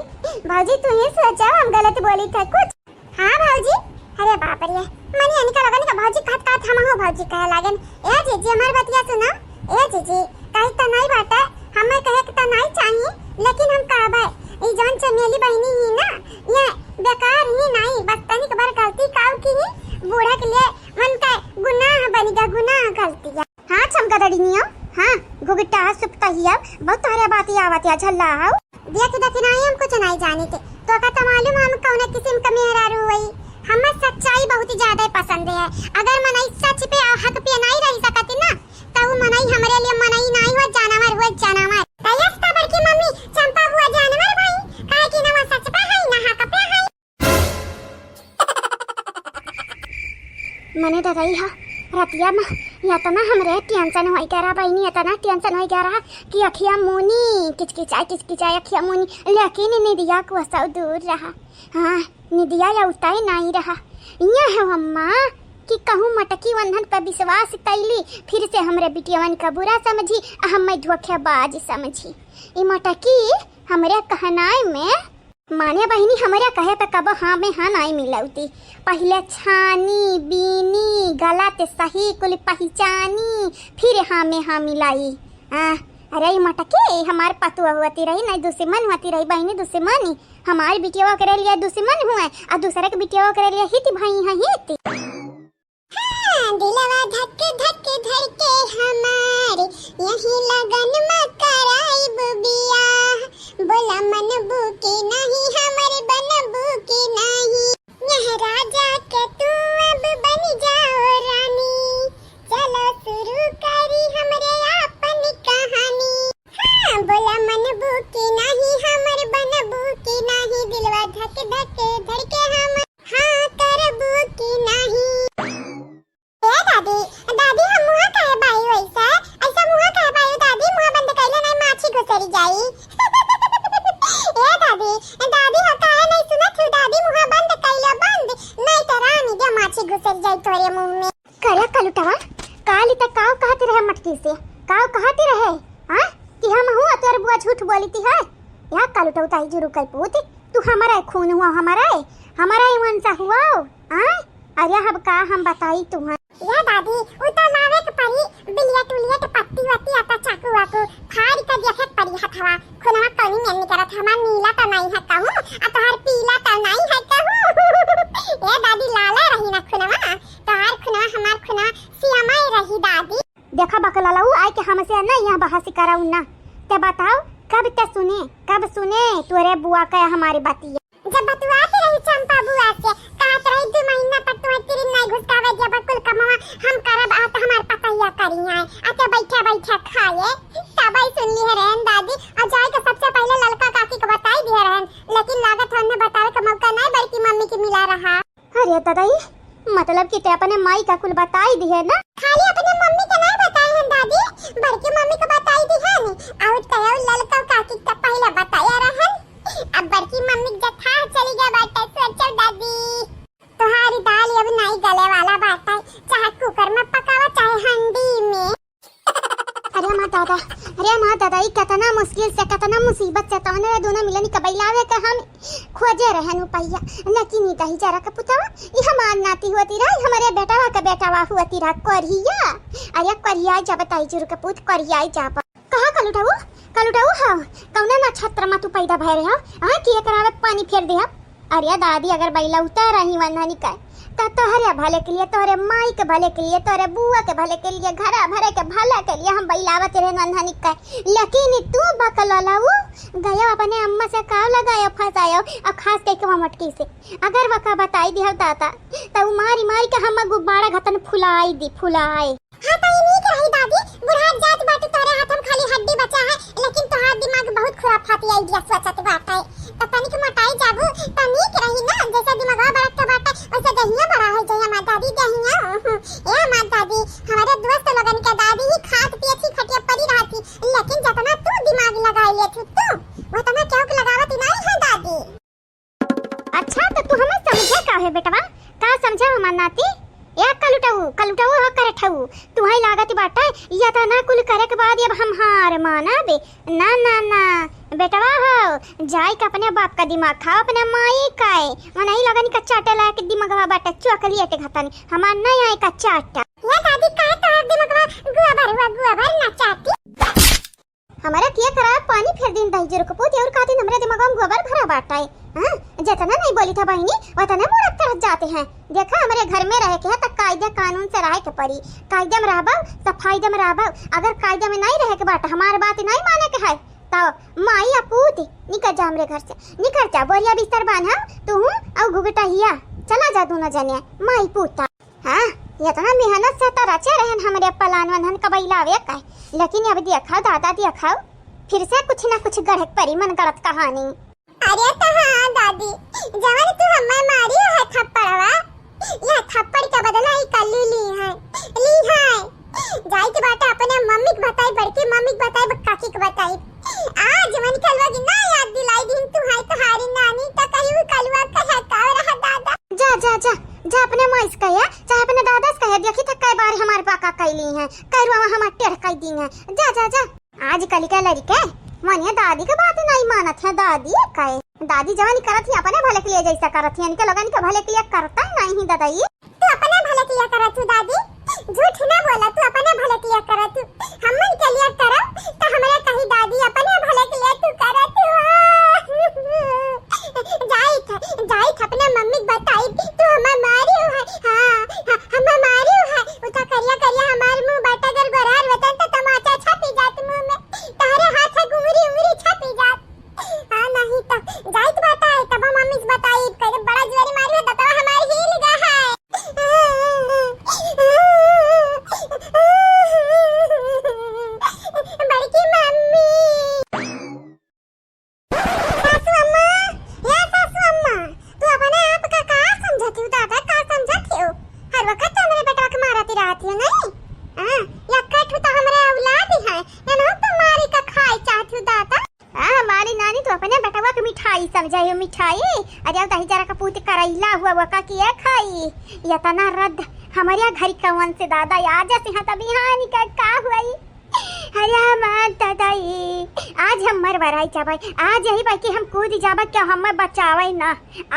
भौजी तू ही सोचा, हम गलत बोली थे कुछ? हाँ भौजी, अरे बाप रे, मने इनका लगन का भौजी कहत कहत हम हो भौजी कहे लागन। ए जीजी हमार बतिया सुना, ए जीजी, कही तो नहीं बाटे, हमें कहे के तो नहीं चाहिए, लेकिन हम कहबे, ई जौन चमेली बहिनी ही ना, ये बेकार ही नहीं, बस तनिक बार गलती काऊ की ही, बूढ़ा के लिए मन का गुनाह बन गया, गुनाह गलती है। हाँ चमका दड़िनिया, हाँ घुघटा सुपता ही अब बहुत तोहरे बात ही आवत या झल्ला हाउ। देख देख नहीं हम कुछ नहीं जानी थे, तो का तो मालूम हम कौन किस्म का मेहरारू हुई। हमें सच्चाई बहुत ज्यादा पसंद है। अगर मनई सच पे और हक पे नहीं रह सकती ना, तो वो मनई हमरे लिए मनई नहीं हुआ, जानवर हुआ, जानवर। तो यस तो बड़की मम्मी चंपा हुआ जानवर भाई, काहे कि ना वो सच पे है, ना हक पे है। मने ददाई हा, रतिया में इतना हमरे टेंशन होई गया रहा बहिनी, इतना टेंशन होई गया रहा कि अखिया मुनी किचकिचाए, किचकिचाए अखिया मुनी, लेकिन निदिया को सौ दूर रहा। हाँ, निदिया या उताए नाई रहा। इया है अम्मा कि कहूँ मटकी वंधन पर विश्वास कैली, फिर से हमरे बिटियवन का बुरा समझी, आ हमें धोखेबाज समझी। ई मटकी हमरे कहनाए में माने बहिनी, हमरे कहे पे कबो हाँ में हाँ नाई मिलौती। पहिले छानी, बीनी, गलत सही कुल पहिचानी, फिर हाँ में हाँ मिलाई। आ, अरे ई मटके, हमार पतुआ होती रही, नहीं दुश्मन होती रही बहिनी, दुश्मनी। हमार बिटिया ओकरे लिए दुश्मन हुए, आ दूसरे के बिटिया ओकरे लिए हित भाई है हित। हाँ, दिलवा धक धक धड़के हमार, यही लगन में कराइब बियाह। बोला मनबू की नहीं, हमर बनबू की नहीं। यह राजा के तू अब बन जाओ रानी, चलो शुरू करी हमरे आपन कहानी। हाँ, बोला मनबू की नहीं, हमर बनबू की नहीं। दिलवा धक धक धड़के हम हाँ करबू की नाही। ए दादी, दादी हम मुँह काहे बाई वैसा? ऐसा मुँह काहे बाई दादी? मुँह बंद कैले नहीं माछी घुसरी जाई। ए दादी, दादी हो काहे नहीं सुनत हो दादी? मुँह बंद कैले बंद, नहीं तो रानी दे माछी घुसरी जाई तोरे मुँह में। करे कलुटवा, काली तक काव कहती रहे मटकी से? काव कहती रहे? हाँ? कि हम हुआ तोर बुआ झूठ बोली थी है? या कलुटवा ताई जुरु कई पूत, तू हमारा खून हुआ हमारा, हमारा ही वंशा हुआ। हाँ? अरे अब का हम बताई तुम्हें। या दादी, उ तो लावे के परी, बिलियट उलियट पत्ती वत्ती आता चाकू वाकू, फाड़ के देखे के परी हथवा, खुनवा कौनी में निकलत, हमार नीला तो नहीं है कहूँ, आ तोहार पीला तो नहीं है कहूँ। ए दादी लाला रही ना खुनवा, तोहार खुनवा हमार खुनवा दादी। देखा बकललऊ, आइके हमसे ना यहाँ बहस कराऊ ना। ते बताओ, कब ते सुने, कब सुने तोरे बुआ का हमारी बतिया? जब बतुआ के रही चंपा बुआ से, कहत रही दू महीना तक तुम्हें तिरिन नहीं घुसकावे देब, कुल कमवा हम करब, आ तो हमार पतैया करी है, आ तो बैठा बैठा खाए, तब आई सुन ली है रहन दादी। और जाए के सबसे पहले ललका काकी को बताई दिए रहन, लेकिन लागत है उन्हें बतावे का मौका नहीं बड़की मम्मी के मिला रहा। अरे दादा, ई मतलब कि ते अपने माई का कुल बताई दिहे ना? खाली अपने मम्मी के नहीं बताए हैं दादी, बड़की मम्मी को बताई दिहे नी। और तयो ललका काकी के पहले बताया रहन। अब बड़की मम्मी के जथा चली गया बाटे, सोचो दादी। तुम्हारी दाल अब नहीं गले वाला बाटे, चाहे कुकर में पकावा चाहे हंडी में। अरे माँ दादा, अरे माँ दादा, ई कितना मुश्किल से, कितना मुसीबत से तवने रे दोनों मिलन के बैलावे के हम खोजे रहन उपैया। लेकिन ई दही जरा के पुतवा, ई हमार नाती होती रहा, ई हमरे बेटवा के बेटवा होती रहा, कोरिया। अरे कोरिया जब ताई जुर के पूत, कोरिया जब। कहा कलुटाऊ, कलुटाऊ हो, कौने नक्षत्र में तू पैदा भय रहे हो? हाँ, कि एकरा में पानी फेर दे हो? अरे दादी, अगर बैलौते रही वन्हनी के, त तोहरे भले के लिए, तोहरे माई के भले के लिए, तोहरे बुआ के भले के लिए, घरा भरे के भला के लिए हम बैलावत रहे वन्हनी के। लेकिन तू बकललऊ, गयो अपने अम्मा से काव लगायो फंसायो, और खास करके वो मटकी से। अगर वका बताई दिहल दादा, त उ मारी मारी के हम गुब्बारा घतन फुलाई दी, फुलाई। हाँ, त ई नीक रही दादी, बुढ़ात जात बाटू, तोहरे हाथ में खाली हड्डी बचा है, लेकिन तोहार दिमाग बहुत खुराफाती idea सोचत बाटे। त तनिक मोटाई जाबू, त नीक रही ना, जैसे दिमागवा बड़त के बाटे, वैसे देहिया बड़ा हो जाए हमार दादी, देहिया। ए हमार दादी, हमारे दोस्त लोगन के दादी ही खात पियत ही खटिया परी रहती, लेकिन जतना तू दिमाग लगाई लेत हू तू, वतना केहू के लगावत ही नहीं है दादी। अच्छा, त तू हमें समझे का है बेटवा? का समझा हमार नाती? ए कलुटऊ, कलुटऊ हो करठऊ, तुहई लागत बाटे, या त ना कुल करे के बाद अब हम हार मानबे। ना, ना, ना, बेटवा हो, जाई के अपने बाप का दिमाग खाओ, अपने माई का है। मनई लगन का चाटे लायक दिमगवा बाटे, चॉकलेट घतन, हमार नहीं आई का चाटा। ये दादी, का तोहर दिमगवा गुआ भर हुआ, गुआ भर ना चाटी। हमरा के खराब पानी फेर दिन दही जरूर कपूत और खातिन हमरे दिमाग में गोबर भरा बाटे। हाँ, जितना नहीं बोली था बहिनी, उतना मुड़क चढ़त जाते हैं। देखा, हमरे घर में रहे के है, त कायदे कानून से रहे के पड़ी। कायदे में रहबो, सफाई में रहबो। अगर कायदे में नहीं रहे के बाटे, हमार बात नहीं माने के है, तो माई या पूत, निकल जा हमरे घर से, निकल जा। बोरिया बिस्तर बांधा, तू हूँ और घुघटा हिया, चला जा दोनों जने, माई पूता। हाँ, इतना मेहनत से तो रचे रहन हमरे पलान वन्हन कबैलावे का, लेकिन अब देखा दादा, देखा, फिर से कुछ ना कुछ गढ़क परी मन गढ़त कहानी। अरे तो हाँ दादी, जवन तू हमें मारी है थप्पड़वा, यह थप्पड़ के बदला ही कल्लू ली है, ली है। जाई के बाटे अपने मम्मी के बताई, बड़की मम्मी के बताई, काकी के बताई। आज मन कलवा की ना याद दिलाई दिन तू है तुम्हारी नानी, तो कहीं वो कलवा कहे का रहा दादा। जा, जा, जा, जा अपने माई से कहे, चाहे अपने दादा से कहे, देखी त कई बार हमार पाका कैली हैं, कई रुआ हमार टेढ़ कई दी हैं। जा, जा, जा। आज कल के लड़के मने दादी के बात नहीं मानत हैं, दादी कहे। दादी जवानी करत ही अपने भले के लिए जैसा करत ही, इनके लोगन के भले के लिए करता ही नहीं दादा ये। तू अपने भले के लिए करत हूँ दादी, झूठ ना बोला, तू अपने भले के लिए करत हूँ। हमन के लिए करब, त हमरे कही दादी अपने भले के लिए तू करत हो। जाई थ, जाई थ अपने मम्मी के बताई, तू हमें मारी है। हाँ, हाँ, हमें मारी है। उता करिया करिया हमार मुंह बाटा, अगर गोरार वतन त तमाचा छापी जात मुंह में। तहरे हाथ है गुंगरी उंगरी छापी जात। हाँ, नहीं त जाई त बताई, तब मम्मी से बताई, करे बड़ा जोरी मारी है, दतवा हमार हिल गा है। बड़की मम्मी। सासू अम्मा, या सासू अम्मा, तू अपने आप का का समझत हो दादा, का समझत हो? हर वक्त तो हमरे बेटवा के मारती रहती हो, नहीं? हाँ, या कठू तो हमरे औलाद ही है, एनहू तो मारी का खाए चाहती हो दादा। हाँ, हमारी नानी तो अपने बेटवा के मिठाई समझे हो, मिठाई। अरे, अब दही जरा का पूत करैला हुआ, वो का किया खाई? ये तना रद्द हमारे घर कौन से दादा, आज से हाँ तभी हाँ निकल का हुई? अरे हमार दादा ई, आज हम मर बराई जाबे, आज यही बाकी हम कूद जाबे, क्यों हमें बचावे ना।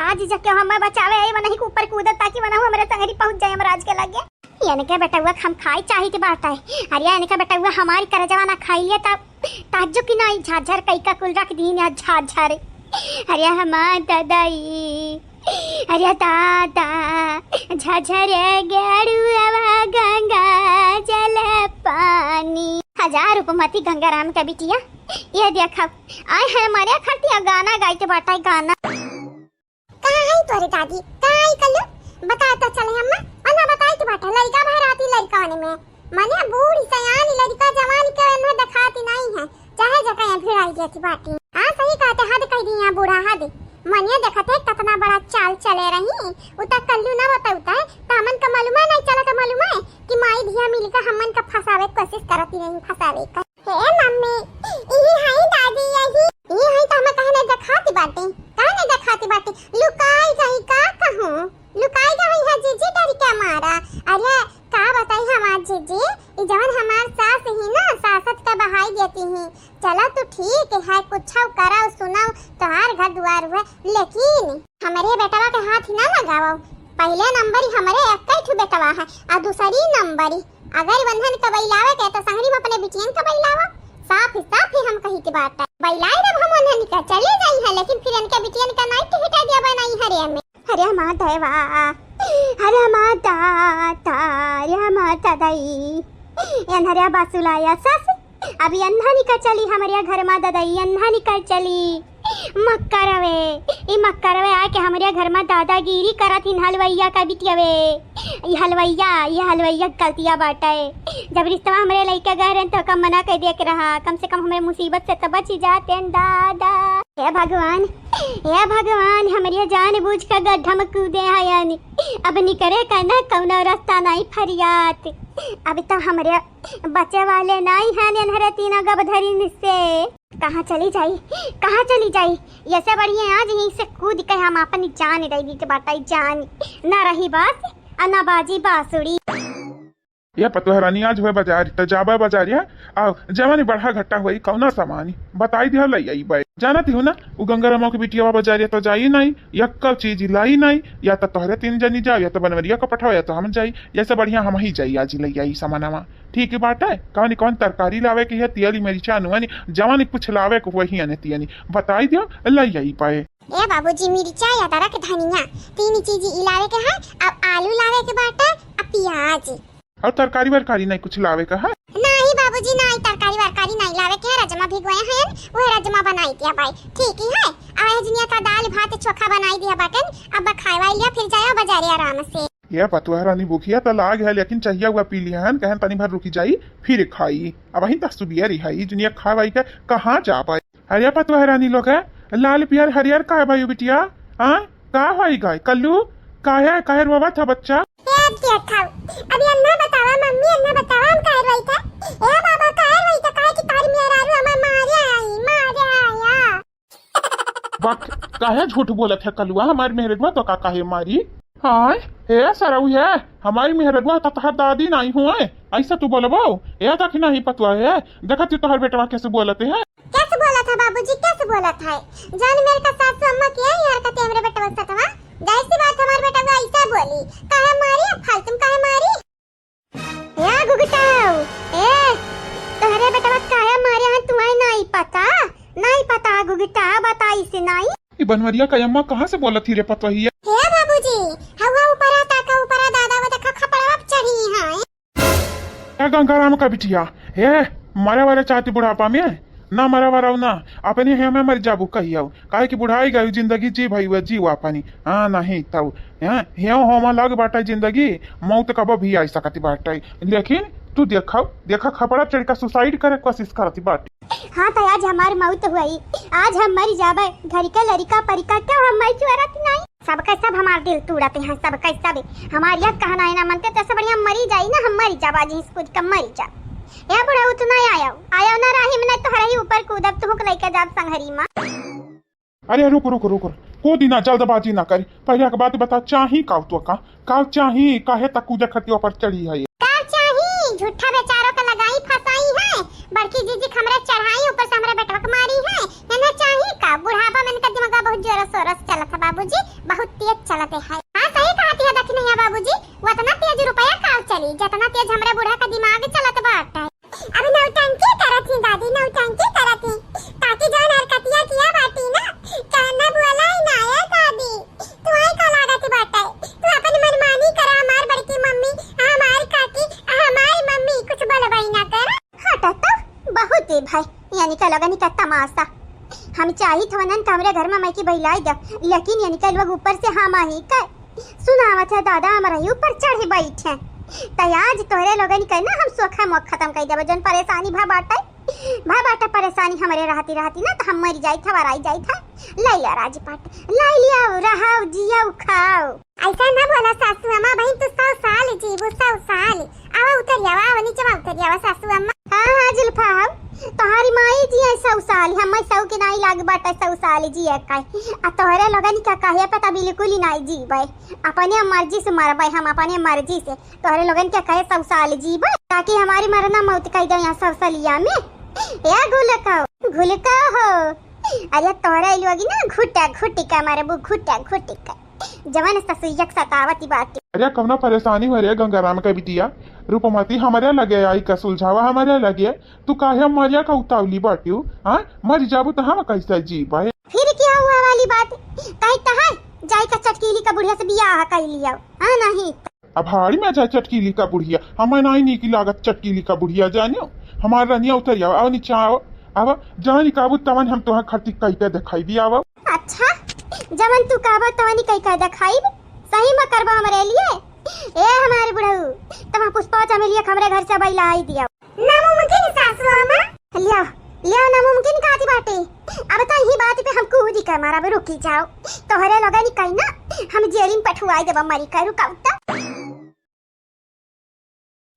आज जब क्यों हमें बचावे आई, वनही के ऊपर कूदत ताकि वनहु हमरे संगरी पहुँच जाए हमराज के लगे। यानी के बेटउआ हम खाई चाहित बाटे। अरे यानी के बेटउआ हमारी करजवा ना खाई लिए तब ताज्जुब की नाई झाझर कई का कुल रख दीन या झाझर। अरे हमार दादा ई, अरे दादा, झाझर गेड़ुआ गंगा जल कुमती गंगाराम का बिटिया, ये देखा, आए हैं हमारे खरतिया गाना गाइत बाटे, गाना। कहाँ है तोरे दादी? कहाँ है कल्लू? बता तो चले अम्मा। अना बताइत बाटे, लइका भराती लइका में। मने बूढ़ सयान लइका जवान के एन्हे देखाती नहीं है। चाहे जका यहाँ भिड़ाई जाती बाटी। हाँ, सही कहते, हद कह दी यहाँ बूढ़ा, हद। मनिया देखत है कितना बड़ा चाल चले रही। उ त कल्लू ना बताउता है, त हमन का मालूम है नहीं चलत, मालूम है कि माई धिया मिलकर हमन का फंसावे के कोशिश करती नहीं, फंसावे का। हे मम्मी, इही हई दादी, यही। इही हई त हमें काहे नहीं देखाती बाटी? काहे नहीं देखाती बाटी? लुकाई गई का कहूँ? लुकाई गई है जीजी डर के मारा। अरे का बताई हमार जीजी, ई जवन हमार सास ही ना, सासत का बहाई देती ही। चला तू ठीक है, कुछ कराओ सुनाओ, तोहार घर दुआर हुए, लेकिन हमरे बेटवा के हाथ ना लगाओ। पहले नंबर ही हमरे एक ही ठो बेटवा है, आ दूसरी नंबर ही अगर वंधन का बइलावे के तो संगरी में अपने बिटियन का बइलावा। साफ ही साफ ही हम कही के बात है, बइलाई जब हम वंधन का चले जाई है, लेकिन फिर इनके बिटियन का नाइट हिटा दिया बनाई हरे में। हरे माता वा, हरे माता, हरे माता दाई, एन्हरिया बासुलाया सस, अभी अन्हा निकल चली हमरे घर मा ददाई, अन्हा निकल चली। मक्का रवे, ई मक्का रवे आके हमरे घर मा दादागिरी करत हिन हलवैया का बिटियावे। ई हलवैया, ई हलवैया गलतिया बाटे। जब रिश्तवा हमरे लइके गए रहन तो कम मना कर दिया के रहा, कम से कम हमरे मुसीबत से तो बची जाते दादा। हे भगवान, हे भगवान, हमरे जान बूझ के गड्ढा में कूदे हयन, अब निकरे का ना कौनो रास्ता नहीं फरियात। अब तो हमरे बचे वाले नहीं हैं एन्हरे तीनों गबधरिन से। कहाँ चली जाई, कहाँ चली जाई? ऐसे बढ़िया आज यहीं से कूद के हम अपन जान दे दी बाटे, जान। ना रही बास, आ ना बाजी बांसुरी। ये पतोह रानी आज हुए बाजारी, त जाबे बाजारी है, आ जवानी बढ़ा घटा हुई, कौना सामानी बताई दिया, लई आई बाई। जानत ही हो ना, उ गंगारामा के बिटिया बाजारी तो जाई नहीं, यक्का चीज लाई नहीं, या तो तोहरे तीन जनी जाओ, या तो बनवरिया को पठाओ, या तो हम जाई। ऐसे बढ़िया हम ही जाई, आज लई आई सामानवा। ठीक बाटे, कौन कौन तरकारी लावे के है, तियली, मरीचा, अनुआनी, जवानी कुछ लावे के हुए ही अने तियनी बताई दियो, लई आई पाए। ए बाबूजी, मिर्चा, अदरक, धनिया, तीन चीज ई लावे के है। अब आलू लावे के बाटे, अब प्याज। और तरकारी वरकारी नहीं कुछ लावे का है? नहीं बाबूजी, नहीं तरकारी वरकारी नहीं लावे के है। रजमा भिगोए हैं, वह रजमा बनाई दिया बाई, ठीक ही है। और ए जनिया का दाल भात चोखा बनाई दिया बाटन, अब खाए वाई लिया, फिर जाया बाजारे आराम से। ये पतोह रानी भूखिया त लाग है, लेकिन चाहिया हुआ पी लिया है, कहन तनी भर रुकी जाई, फिर खाई। अब वहीं तक सुबिया रिहाई, दुनिया खा वाई के कहाँ जा पाई। अरे पतोह रानी लोग है, लाल पियर हरियर का है भाई बिटिया? हाँ, का होई गए कल्लू? काहे, काहे रोवा था बच्चा? ए देखा, अभी अन्ना बतावा मम्मी, अन्ना बतावा हम काहे रोई था। ए बाबा काहे रोई था, काहे कि तारी मेहरारू हमें मारे आई, मारे आया। बक, काहे झूठ बोलत है कलुआ? हमार मेहररुआ तो का काहे मारी? हाय, हे सरऊ है, हमारी मेहररुआ तो तोहार दादी नहीं हुए, ऐसा तू बोलबो? ए तक नहीं पतुआ है, देखत ही तोहर बेटवा कैसे बोलत है। कैसे बोलत है बाबूजी, कैसे बोलत है? जान मेरे का सासू अम्मा के है, यार का तेमरे बेटवा सतवा, जाहिर सी बात हमार बेटवा ऐसा बोली, काहे मारी, अब फालतू में काहे मारी? या गुगुताऊ, ए, तोहरे बेटवा काहे मारे हैं, तुम्हें नहीं पता? नहीं पता गुगुता, बताई से नहीं? ई बनवरिया का अम्मा कहाँ से बोलत ही रे पतोहिया? हे बाबूजी, हवा ऊपरा ताका ऊपरा दादा, वो देखा खपड़वा पे चढ़ी हैं। ए गंगाराम का बिटिया, हे, मरे वाले चाहती बुढ़ापा में? ना मरे वाला ना, अपने हे में मर जाबू कहियो। काहे कि बुढ़ाई गई जिंदगी जी भई हुए जीवा पानी। हाँ, नहीं तऊ। हाँ, हेव होमा लग बाटे जिंदगी, मौत कबो भी आई सकती बाटे। लेकिन तू देखो, देखा खपड़ा चढ़ के सुसाइड करे कोशिश करती बाटे। हाँ, तो आज हमार मौत हुई, आज हम मर जाबे। घर के लड़िका परिका क्यों हम मर क्यों रहती नहीं? सबके सब हमार दिल तोड़ते हैं, सबके सब। हमार यह कहना है ना मनते, तो सब बढ़िया मरी जाई ना, हम मरी जाब आज, इस कूद के मरी जाब। ए बुढ़ऊ, तू ना आयो, आयो ना राही में, नहीं तो हरही ऊपर कूदब, तुहक लेके जाब संघरी माँ। अरे रुक, रुक, रुक, रुक। को दिना जल्दबाजी ना करी। पहले एक बात बता, चाही का तो का? का चाही? काहे तक कूदे खटिया पर चढ़ी है? का चाही? झूठा बेचारों का लगाई फंसाई है। बड़की जीजी हमरे चढ़ाई, ऊपर से हमरे बेटवा के मारी है। इन्हें चाही का? बुढ़ापा में इनका दिमाग बहुत जोर शोर से चलत है बाबूजी, बहुत तेज चलत है। हाँ, सही कहती है दखिनैया बाबूजी, वो इतना तेज रुपया का चली, जितना तेज हमरे बूढ़ा का दिमाग चलत बाटे। अब नौटंकी करत ही दादी, नौटंकी करत ही। ताकि जौन हरकतिया किया बाटी ना, कहना बोला ही ना है दादी। तू आई का लागत बाटे? तू अपन मनमानी करा, हमार बड़की मम्मी, हमार काकी। ए भाई, यानी का लगन का तमाशा। हम चाहित हवन कि हमरे घर में माई की बहिलाई दे, लेकिन यानी का लोग ऊपर से हम आही का सुनावत है दादा, हमरा ही ऊपर चढ़ी बैठे। त आज तोहरे लोगन के ना हम सोखा मोख खत्म कर देबे, जौन परेशानी भा बाटे, भा बाटे परेशानी हमरे रहती रहती ना, त हम मरी जाइत है, वराई जाइत है। ले लिया राजपाट, ले लिया, रहाओ, जियाओ, खाओ। ऐसा ना बोला सासू अम्मा, बहिन तू सौ साल जीबू, सौ साल। आवा उतरी आवा, आवा नीचे आवा, उतरी आवा सासू अम्मा। हाँ, हाँ, जुल्फा, आओ। तोहारी माई जिए सौ साल, हमें सौ के नाई लाग बाटे, सौ साल जिए का। आ तोहरे लोगन का कहे पे त बिल्कुल ही नाई जीबे। अपने मर्जी से मरबे हम, अपने मर्जी से। तोहरे लोगन के कहे सौ साल जीबे, ताकि हमारी मरना मौत कह दे यहाँ सौ सालिया में। ए घुलका, घुलका हो। अरे तोहरे लोग ना घुटा घुटी का मरबू, घुटा घुटी का। जवन ससुइया के सतावती बाटी। अरे कवनो परेशानी हो रे गंगाराम के बिटिया, रूपमती हमरे लगे आई का सुलझावा हमरे लगे। तू काहे मरिया का उतावली बाटियो? हाँ, मर जाबू त हम कैसे जीबे? फिर क्या हुआ वाली बात? कही त है, जाई का चटकीली का बुढ़िया से बियाह कर लिया। हाँ, नहीं। अब हाड़ी में जाए चटकीली का बुढ़िया, हमें नहीं नीक लागत चटकीली का बुढ़िया, जानियो। हमार रनिया उतरिया, आओ नीचे आओ। अब जानी काबू तवन हम तोहा खर्ची कई के दिखाई दी, आओ। अच्छा, जवन तू कहबा तवनी कई के देखाइब, सही में करबा हमरे लिए। ए हमारे बुढ़ऊ, तमा पुष्पा चमेलिया के हमरे घर से बैला आई दिया। नामुमकिन सासू अम्मा। लिया, लिया नामुमकिन काती बाटे। अब तो यही बात पे हम कूदी के मारा, अब रुकी जाओ। तोहरे लोगन कहीं ना, हम जेल में पठुआई देबा मरी के, रुकाओ तो।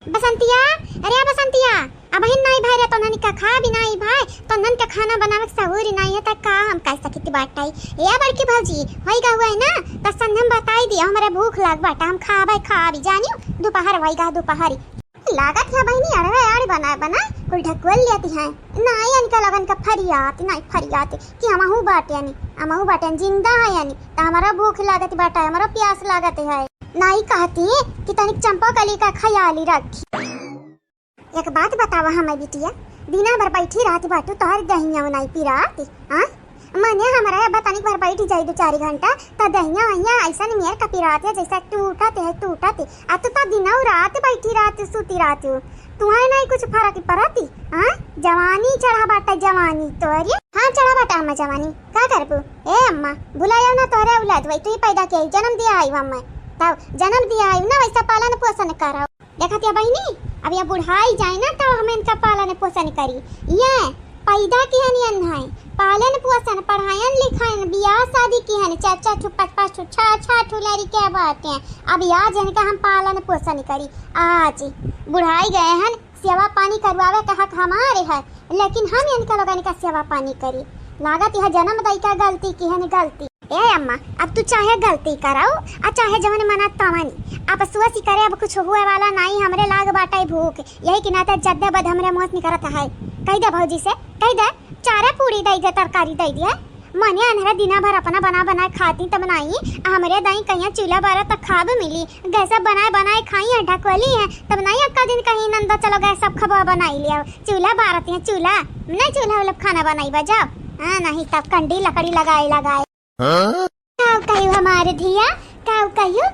बसंतिया, अरे बसंतिया, अबहिन नाई भाई रे, तोहन के खा भी नाई भाई, तोहन के खाना बनावे के सहूर ही नाई है, त का हम कह सकित बाटई? ए बड़की भौजी, होई गा हुआ है ना, त संझम बताई दिया, हमरे भूख लाग बाटा, हम खाबे, खाबी, जानियो, दोपहर होई गा, दोपहरी। लागत है बहिनी, अड़वे अड़ बनाए बनाए कुल ढकुअल लेती हैं। नाई इनका लगन का फरियात, नाई फरियात कि हमहू बाटे यानी, हमहू बाटे यानी, जिंदा है यानी, त हमारा भूख लागत बाटा, हमारा प्यास लागत है। नाई कहती कि तनिक चंपा कली का ख्याली रखी। एक बात बतावा हमें बिटिया, दिना भर बैठी रहत बाटू, तोहर दहिया नाई पिरात, हाँ? मने हमरा अब तनिक भर बैठ जाई दो चार घंटा, त दहिया वहिया ऐसन मेर का पिरात है जैसे टूटत है, टूटत है। आ तू तो दिनौ रात बैठी रहत, सूती रहत हो, तुहे नाई कुछ फर्क परत, हाँ? जवानी चढ़ा बाटा, जवानी तोहरी। हाँ, चढ़ा बाटा हमें जवानी, का करबू? ए अम्मा, भुलायो ना तोहरे औलाद वही, तू ही पैदा किया, जन्म दिया आई अम्मा, तब जन्म दिया आई ना, वैसा पालन पोषण करो। देखत या बहिनी, अब या बुढ़ाई जाए ना, तब हम इनका पालन पोषण करी। ये पैदा किहन यन है, पालन पोषण, पढ़ायन लिखायन, बियाह शादी किहन, चार चार ठो, पाँच पाँच ठो, छह छह ठो लड़के बाटे। अब आज इनका हम पालन पोषण करी। आज बुढ़ाई गए हन, सेवा पानी करवावे का हक हमारे है, लेकिन हम इनका लोगन का सेवा पानी करी। लागत यह जन्म दई का गलती किहन, गलती। ए अम्मा, अब तू चाहे गलती कराओ, आ चाहे जवन मना तवन, अब अफसोस ही करे, अब कुछ हुए वाला नाई, हमरे लाग बाटे भूख, यही के नाते जद्दे बद हमरे मुँह से निकरत है। कह दे भौजी से, कह दे, चारा पूरी दे दे, तरकारी दे दे। मने अनहरा दिना भर अपना बना बनाए खाती तब नाई, आ हमरे दाई कहिया चूल्हा बारा तक खाब मिली, गैस बनाए बनाए खाई है, ढकवली है, तब नाई अक्का दिन कहीं नंदा चलो गैस सब खबा बनाई लिया, चूल्हा बारत है चूल्हा, नहीं चूल्हा वाला खाना बनाई बजाओ। हाँ, नहीं तब कंडी लकड़ी लगाए लगाए। हाँ? काऊ कहियो हमारे धिया, काऊ कहियो?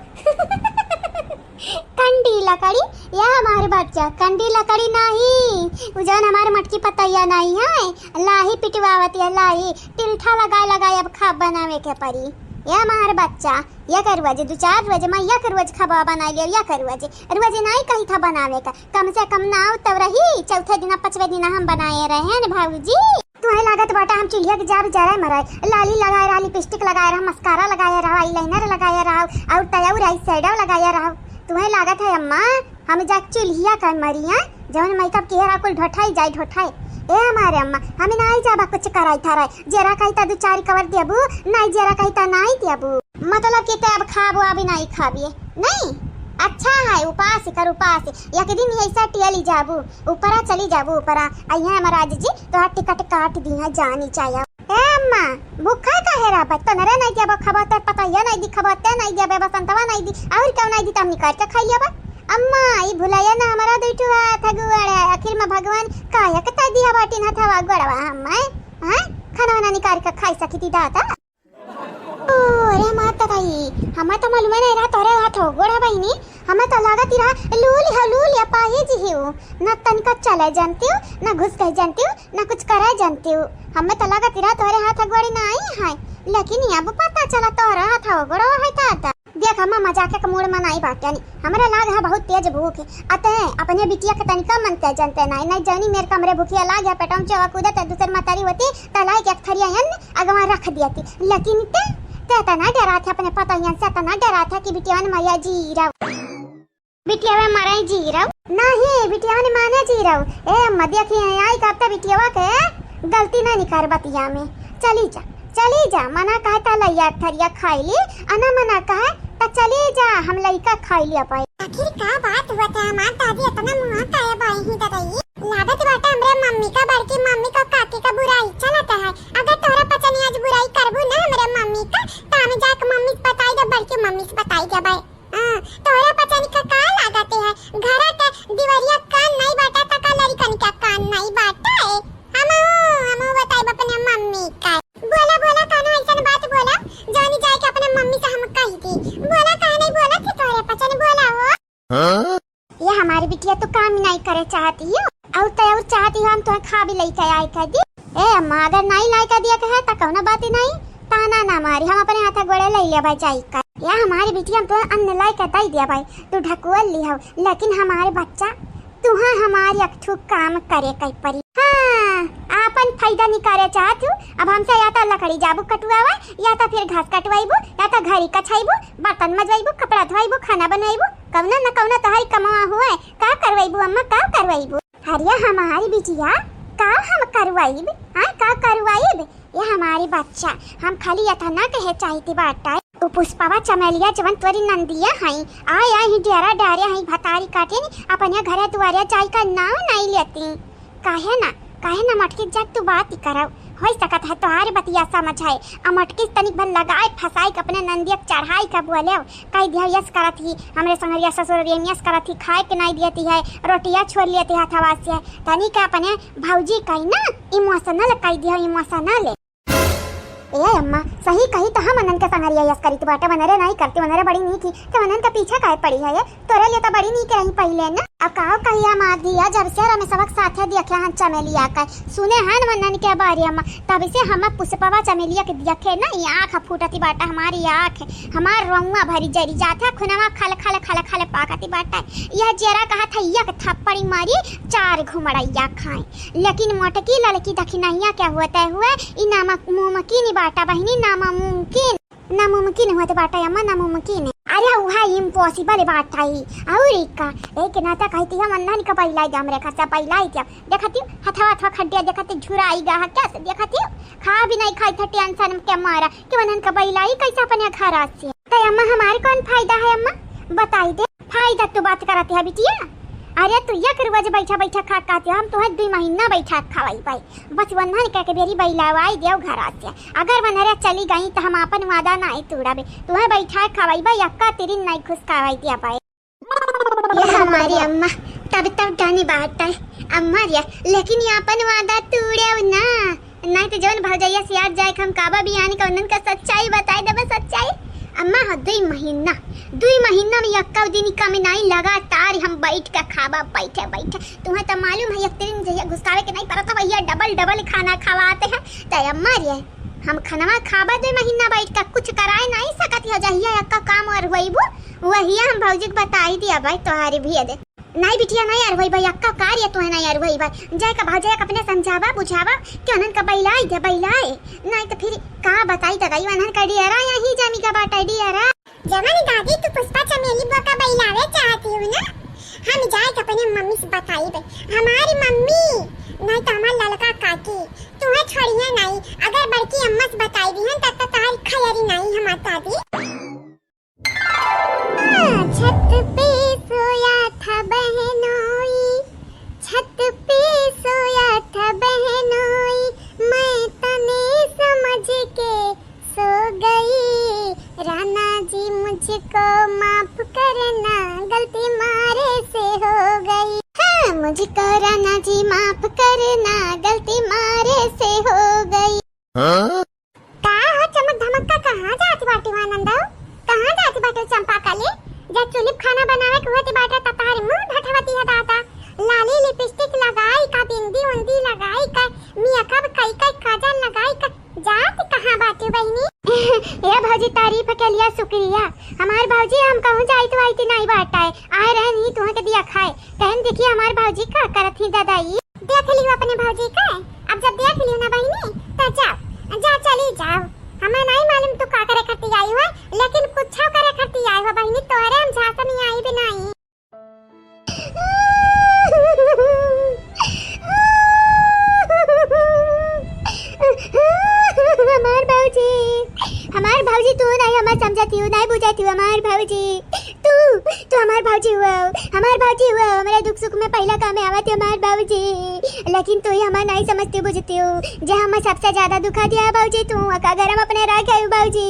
कंडी लकड़ी, या हमारे बच्चा, कंडी लकड़ी नाही, उ जौन हमारे मटकी पतैया नाही है, लाही पिटवावत या लाही, टिल्ठा लगाए लगाए अब खाब बनावे के पड़ी। या हमारे बच्चा, या कर रोज, दो चार रोज में या कर रोज खाबा बनाई लियो, या कर रोज, रोज नाही कही था बनावे का, कम से कम नाव तब रही, चौथे दिना, पाँचवे दिना हम बनाए रहे हैं न भाऊजी। तुम्हें लागत बाटा हम चुल्हिया के जाब जराए मराए, लाली लगाए रहा, लिपस्टिक लगाए रहा, मस्कारा लगाए रहा, eyeliner लगाए रहा, और तयौ रही shadow लगाए रहा। तुम्हें लागत है अम्मा, हम जा चुल्हिया का मरिया, जवन makeup किहे रहा कुल ढोठाई जाए ढोठाई। ए हमारे अम्मा, हम नाई जाबा कुछ कराई था रहे, जेरा कही ता दो चार कवर देबू, नाई जेरा कही ता नाई देबू। मतलब कि ते अब खाबू, अभी नाई खाबिए, नहीं? अच्छा है, उपास कर, उपास। एक दिन ऐसा टियली जाबू, ऊपरा चली जाबू, ऊपरा। अइहे महाराज जी, तोहार टिकट काट दिहे, जानी चाहे। ए अम्मा, भूखा काहे रहबे? तनरे नहीं देबो, खबते पतैया नहीं दी, खबते नहीं देबे, बसंतवा नहीं दी, और क्यों नहीं दी, तब निकाल के खाई लेबे। अम्मा, ई भुलाया ना हमारा दुई ठो हाथ गोड़, आखिर में भगवान काहे के ता दिया बाटिन हथवा गोड़वा हमें, हैं? खाना वाना निकाल के खाई सकी थी दादा। ओ, अरे माता ताई, हमें तो मालूम नहीं रहा तोरे हाथ हो गोड़ है बहिनी। हमें तो लागत ही रहा, लूली हो, लूली अपाहिज ही हो। न तनिका चले जानती हो, न घुस कहे जानती हो, न कुछ करे जानती हो। हमें तो लागत ही रहा तोहरे हाथ गोड़ी ना आई है, लेकिन अब पता चला तोहरा हाथ गोड़ो है दादा। देख अम्मा, मजाक के मूड में नाई बाटे नी, हमरे लाग है बहुत तेज भूख। अते अपने बिटिया के तनिका मनते जनते नाई, नाई जानी मेरे कमरे भूखिया लाग है, पेटवा में चेवा कूदत है, दूसर मतारी होती त लाई के एक थरिया अन्न अगवा रख दियती। लेकिन ते, ते तना डरात है अपने पतोहियन से, तना डरात है कि बिटिया ने मरिया जी रहो। बिटिया वे मराई जी रहो। नहीं, बिटिया ने माने जी रहो। ए अम्मा, देखी है, आई का तो बिटिया के गलती नहीं निकार बतिया में। चली जा, चली जा, मना कहे त लइया थरिया खाई ली, अना मना कहे त चली जा, हम लइका खाई लिया पाए। आखिर का बात हुआ था हमार दादी इतना मुँह काया बाई ही ददई? लागत बाटे हमरे मम्मी का, बड़की मम्मी का, काकी का बुराई चलत है। अगर तोहरा पचनी आज बुराई करबू ना हमरे मम्मी का, त हम जाके मम्मी से बताई दे, बड़की मम्मी से बताई दे भाई। हाँ, तोहरे पचन का का लागत है? घरा के दिवरिया कान नहीं बाटा त का लड़िकन का कान नहीं बाटा है? हमहू, हमहू बताइब अपने मम्मी का। बोला, बोला, कौनो ऐसन बात बोला, जानी जाए कि अपने मम्मी से हम कही थी। बोला, काहे नहीं बोला थी तोहरे पचन, बोला हो। हाँ? ये हमारी बिटिया तो काम ही नहीं करे चाहती हो, और तो और चाहती हो हम तुम्हें खा भी लेके आए कर दी। ए अम्मा, अगर नहीं लाई कर दिया कहे तो कौनो बात ही नहीं, ताना ना मारी, हम अपने हाथ गोड़े ले ले भाई जाई का। या हमारी बिटिया, हम तो अन्न लाई के दई दिया भाई, तू ढकुअल ली हो, लेकिन हमारे बच्चा, तुहा हमारी एक ठू काम करे कई परी। हाँ, आपन फायदा निकाले चाहत हूँ। अब हमसे या तो लकड़ी जाबू कटुआवा, या तो फिर घास कटवाइबू, या तो घरी कछाइबू, बर्तन मजवाइबू, कपड़ा धोइबू, खाना बनवाइबू, कौनो न कौनो तोहरी कमवा हुए। का करवाइबू अम्मा, का करवाइबू? अरे हमारी बिटिया, का हम करवाइब? हाँ, का करवाइब? ये हमारी बच्चा, हम खाली यथा ना कहे चाहती बाटा। उ पुष्पवा चमेलिया जवन तोरी नंदिया हई, आय आय ही डेरा डारे हई, भतारी काटे नी, अपने घरे दुआरे जाई का नाव नहीं लेती। काहे ना, काहे ना मटकी जब तू बात ही करव, हो सकत है तोहार बतिया समझ है। आ मटकी तनिक भर लगाए फसाई के अपने नंदिया के चढ़ाई का बोले, कह दिया यस करत ही, हमरे संगरिया ससुर यस करत ही, खाए के नहीं देती है, रोटिया छोड़ लेती है हथवा से। तनिक अपने भौजी कही ना, emotional कह दिया, emotional। ए अम्मा, सही कही त हम अनन के संगरिया यस करीत बाटे, वनरे नाई करती, वनरे बड़ी नीक ही, त वनन के पीछे काहे पड़ी है ये? तोरे लिए त बड़ी नीक रही पहिले न। अब काव कही हमार दिया, जब से रमेशवा के साथे देखे हन चमेलिया के, सुने हन वनन के बारे में, तब से हम पुष्पवा चमेलिया के देखे न, ई आँख फूटती बाटे हमारी आँख, हमार रोंवा भरी जरी जात है, खुनवा खल खल खल खल पाकती बाटे। यह जेरा कहा था, एक थप्पड़ी मारी, चार घुमड़ैया खाए। लेकिन मोटकी लड़की दखिनहिया के होते हुए ई नामुमकिन बाटा बहिनी, नामुमकिन, नामुमकिन होते बाटा अम्मा, नामुमकिन। अरे उहा impossible बाटा ही। और ई का, एक नाता कहती हम अन्ना निका बैलाई दे हमरे घर से, बैलाई दे। देखती हथवा हथवा खड्डिया देखती झुराई गा है, कैसे देखती? खा भी नहीं खाई थे tension के मारा कि वनन का बैलाई कैसे अपने घर से। तो अम्मा हमारे कौन फायदा है अम्मा, बताई दे। फायदा तू बात करत है बिटिया। अरे तू एक रोज बैठा बैठा खा खाते, हम तोहे दुई महीना बैठा खवाई पाई। बस वन्हन कह के बेरी बैलावाई देव घरा से। अगर वनहरे चली गई तो हम आपन वादा नाई तोड़बे। तोहे बैठा खवाई बा, यक्का तिरिन नाई खुश खवाई दिया पाए। ये हमारी अम्मा, तब तब डानी बात है अम्मा रे, लेकिन ये आपन वादा तोड़ेव ना। नहीं तो जौन भौजैया सियार जाए के हम काबा बियान का उन्हन का सच्चाई बताई देबे, सच्चाई। अम्मा हो दुई महीना, दुई महीना में यक्का दिन कमी नहीं, लगातार हम बैठ के खाबा बैठे बैठे। तुम्हें तो मालूम है एक दिन जहिया घुसकावे के नहीं पड़ता भैया डबल डबल खाना खवाते हैं। तो अम्मा रे हम खनवा खाबा दुई महीना बैठ के, कुछ कराए नहीं सकत है। जहिया यक्का काम और होइबू वहिया हम भौजी के बताई दिया भाई तोहारी भी दे। नहीं बिटिया, नहीं यार वही भाई, अक्का कार ये तो है ना यार वही भाई। जाए का भाव, जाए का अपने समझावा, बुझावा कि उन्हन का बैलाए दे, बैलाए। नहीं तो फिर का बताई दगाई, उन्हन का डियरा यही जामी का बाटा डियरा। जवानी दादी, तू पुष्पा चमेली बुआ का बैलावे चाहती हूँ ना? हम जाए के अपने मम्मी से बताई बे। हमारी मम्मी, नहीं तो हमार ललका काकी, तुम्हें छोड़िया नहीं। अगर बड़की अम्मा से बताई दी है तब तो तुम्हारी खैरी नहीं हमार दादी। छत पे सोया था बहनोई, छत पे सोया था बहनोई, मैं तने समझ के सो गई। राना जी मुझको माफ करना, गलती मारे से हो गई। हाँ, मुझको राना जी माफ करना, गलती मारे से हो गई। हाँ? का हो चमक धमक का, कहाँ जात बाटी हो आनंद हो? कहाँ जात बाटी चंपा कली? जब चूल्ही पे खाना बनावे के होत बाटे, त तहार मुंह ढटवती है दादा। लाली लिपस्टिक लगाई का, बिंदी उंदी लगाई का, मेकअप कई कई, काजल लगाई का, जात कहाँ बाटू बहिनी? ए भौजी, तारीफ के लिए शुक्रिया। हमार भौजी हम कहूँ जाइत वाइत नाई बाटा है, आए रहन ही तुहाँ के दिया खाए, कहन देखिए हमार भौजी का करत ही दादा ई। देख लियो अपने भौजी के, अब जब देख लियो ना बहिनी, तो जाओ, जा चली जाओ। हमें नहीं मालूम तू का करे खातिर आई हो, लेकिन कुछ करे खातिर आई हो बहिनी, तोहरे हम झांसा में आई भी नहीं। हमार भौजी, हमार भौजी, तू नहीं हमार समझती हो, नहीं बुझती हो, हमार भौजी, तू, तू हमार भौजी हुआ, हमार भौजी हुआ, हमारे दुख सुख में पहला काम में आवत है हमार भौजी, लेकिन तू ही हमार नहीं समझती बुझती हो, जे हमें सबसे ज्यादा दुखा दिया है भौजी, तू का घर हम अपने रह गए भौजी,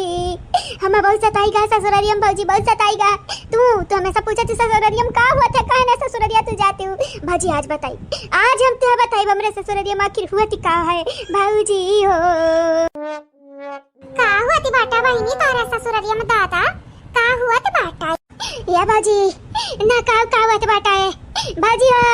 हमें बहुत सताई गा ससुरारी हम भौजी, बहुत सताई गा। तू, तू हमेशा पूछे तू ससुररिया में का हुआ था, काहे ना ससुररिया तू जाती हूँ? भौजी आज बताई, आज हम तुहे बताई हमरे ससुररिया में आखिर हुआ थी का है भौजी हो। का हुआ थी बाटा बहिनी तोरे ससुररिया में दादा, का हुआ थी बाटा? या भौजी, ना का, का हुआ थी बाटा है भौजी हो।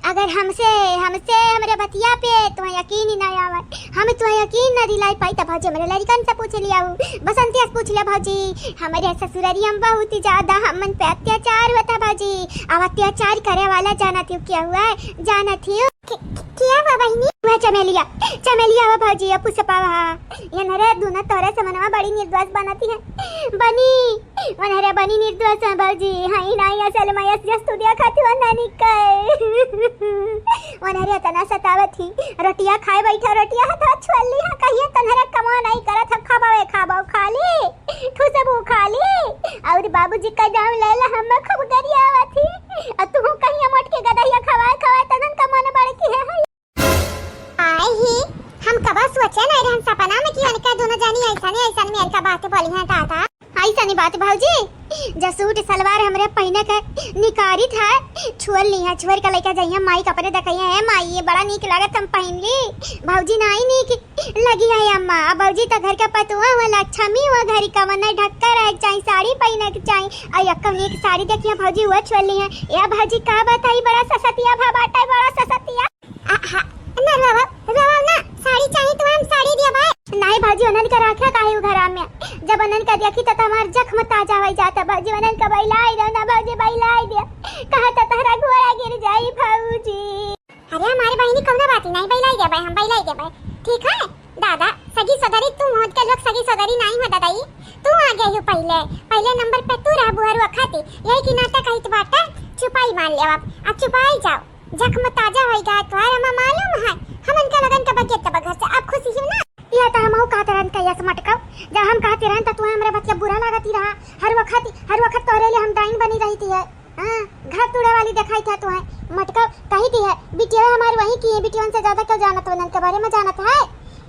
अगर हमसे, हमसे हमरे बतिया पे तुम्हें यकीन ही ना आवे, हम तुम्हें यकीन ना दिलाई पाई, तब भौजी हमरे लड़कन से पूछ लिया हूँ, बसंतिया से पूछ लिया भौजी। हमरे ससुररिया में बहुत ही ज्यादा हमन पे अत्याचार होता भौजी। अब अत्याचार करे वाला जानत हो क्या हुआ है? जानत हो? क-, क-, क्या हुआ बहिनी? वह चमेलिया, चमेलिया हुआ भौजी, अब पुष्पा हुआ। ये नरे दूना तोरे समनवा बड़ी निर्दोष बनती है। बनी, वनहरे बनी निर्दोष है भौजी, हई नाई असल में यस जस तू देखत हो ना निकल। वनहरे तना सतावत ही, रोटिया खाए बैठा, रोटिया हथवा छोल ली है, कहिए तनहरे कमा नहीं करत है, खाबावे खाबाव खाली, ठुसबू खाली, और बाबूजी का नाम लेला हम खूब गरियावत ही, और तू कहिए मोट के गदहिया खवाए खवाए तनन का मन बढ़ की है। आए ही, हम कबो सोचे नहीं रहन सपना में कि इनका दोनों जनी ऐसा नहीं, ऐसा में इनका बात बोली है दादा। ऐसा नहीं बात भौजी, जो सूट सलवार हमरे पहिने के निकारी था, छोड़ ली है, छोड़ के लेके जाइए माई के अपने देखइए, "हे माई, ये बड़ा नीक लागत, हम पहिन ली।" भौजी नहीं नीक लगी है अम्मा, अब भौजी तो घर का पतुआ हुआ, लक्ष्मी हुआ, घर का मन ढक्का रहे के चाही, साड़ी पहिने के चाही, और यक्को नीक साड़ी देखिए भौजी हुआ छोड़ ली है। या भौजी का बताई, बड़ा ससतिया भा बाटे, बड़ा ससतिया। आ, हा, ना रोवा, रोवा ना, साड़ी चाही तो हम साड़ी दिया भाई। नहीं भौजी, उन्हन का राख्या काहे उ घरा में? जब उन्हन का देखी त हमार जख्म ताजा हो जाता भौजी, उन्हन का बइलाई दो ना भौजी, बइलाई दिया। कहा त तहरा घोड़ा गिर जाई भौजी। अरे हमारी बहिनी कौनो बात नहीं, बइलाई देबे हम, बइलाई देबे। ठीक है दादा, सगी सगरी तू होत के लोग सगी सगरी नहीं हो दादा, ई तू आ गई हो पहले, पहले नंबर पे तू रह बुहरुआ खाती, यही की नाता कहित बाटे, चुपाई मार ले अब, अब चुपाई जाओ। जख्म ताजा होई गा तोहार, हमें मालूम है, हम इनका लगन के बगेत तब घर से अब खुशी ही ना। यह तो हमहू कहत रहन कहिया से मटकव, जब हम कहते रहन त तू हमरा बतिया बुरा लागत ही रहा। हर वक्त, हर वक्त तोहरे लिए हम डाइन बनी रही थी है। हाँ, घर तुड़े वाली देखाई क्या तू है मटकव, कही थी है बिटिया हमारी वही की है, बिटियन से ज्यादा क्यों जानत हो इनके बारे में जानत है?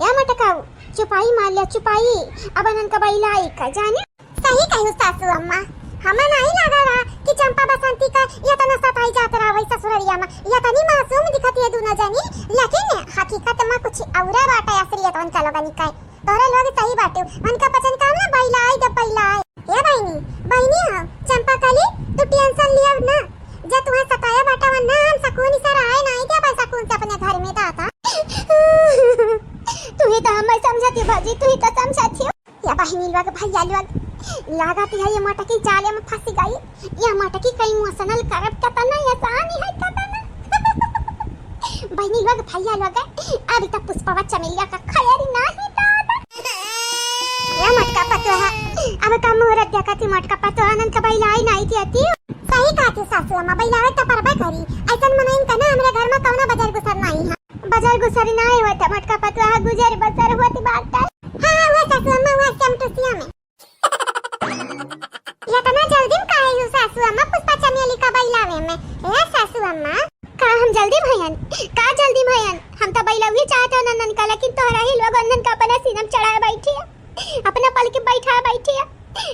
या मटकव, चुपाई मार लिया चुपाई, अब इनका बइलाई का जाने। सही कहू सासू अम्मा, हमें नहीं लगा रहा कि चंपा बसंती का ये तना सताई जात रहा वही ससुररिया में। ये तनी मासूम दिखत ये दोनों जनी, लेकिन हकीकत में कुछ औरे बाटे असलियत उनका लोगन का। तोहरे लोग सही बाटे, उनका पचन काम ना बइलाई दे बइलाई। ए बहिनी, बहिनी हो, चंपा कली, तू टेंशन लिया ना, जे तुम्हें सताया बाटा वरना हम सकून से रहे नहीं दे भाई सकून से अपने घर में दादा। तू ही तो हमें समझती भौजी, तू ही तो समझती हो। या बहिनी लोग, भैया लोग, लागत है ये मटकी जाले में फंस गई। ये मटकी का इमोशनल करब कितना आसान है, कितना। बहिनी लोग, भैया लोग, अभी तो पुष्पवा चमेलिया का खैर नहीं दादा। ये मटका पतोहा, अब का मुहूर्त देखा थी मटका पतोहा, आनंद का बइलाई नहीं थी अति। सही कहा थी सासू अम्मा, बइलावे तो परबे करी। ऐसन मनइन का ना हमरे घर में कौनो बजर गुसर नहीं है। बजर गुसर नाय होत, मटका पतोहा गुजर बसर होत बाटे। हाँ, हाँ, हुआ सासू अम्मा, हुआ same to same है। इतना जल्दी में काहे यू सासू अम्मा पुष्पा चमेली का बइलावे में? ए सासू अम्मा। का हम जल्दी भयन? का जल्दी भयन? हम तो बइलावे चाहत हो नंदन का, लेकिन तोहरा ही लोग नंदन का अपना सीना में चढ़ाए बैठी है। अपना पलक बैठा बैठी है।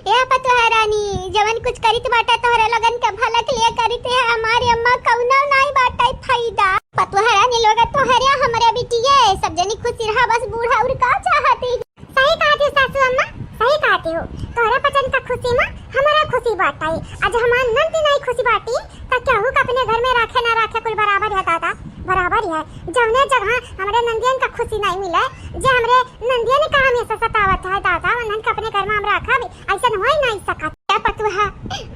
ए पतोहा रानी, जवन कुछ करित बाटा तोहरा लोगन के भला के लिए करित है, हमारे अम्मा कौनो नाई बाटा फायदा। पतोहा रानी लोग तोहरे हमरे बिटिये, सब जनी खुशी रहा, बस बूढ़ा और का चाहती। सही कहती हो सासू अम्मा, सही कहती हो। तोहरा पचन का खुशी में हमारा खुशी बाटा है। आज हमारे जौने जगह हमरे नंदियन का खुशी नाहीं मिले, जे हमरे नंदियन का हमेशा सतावत है दादा, उन्हन का अपने घर में हम रखब, अइसन होइ नाहीं सकत। ए पतोहा,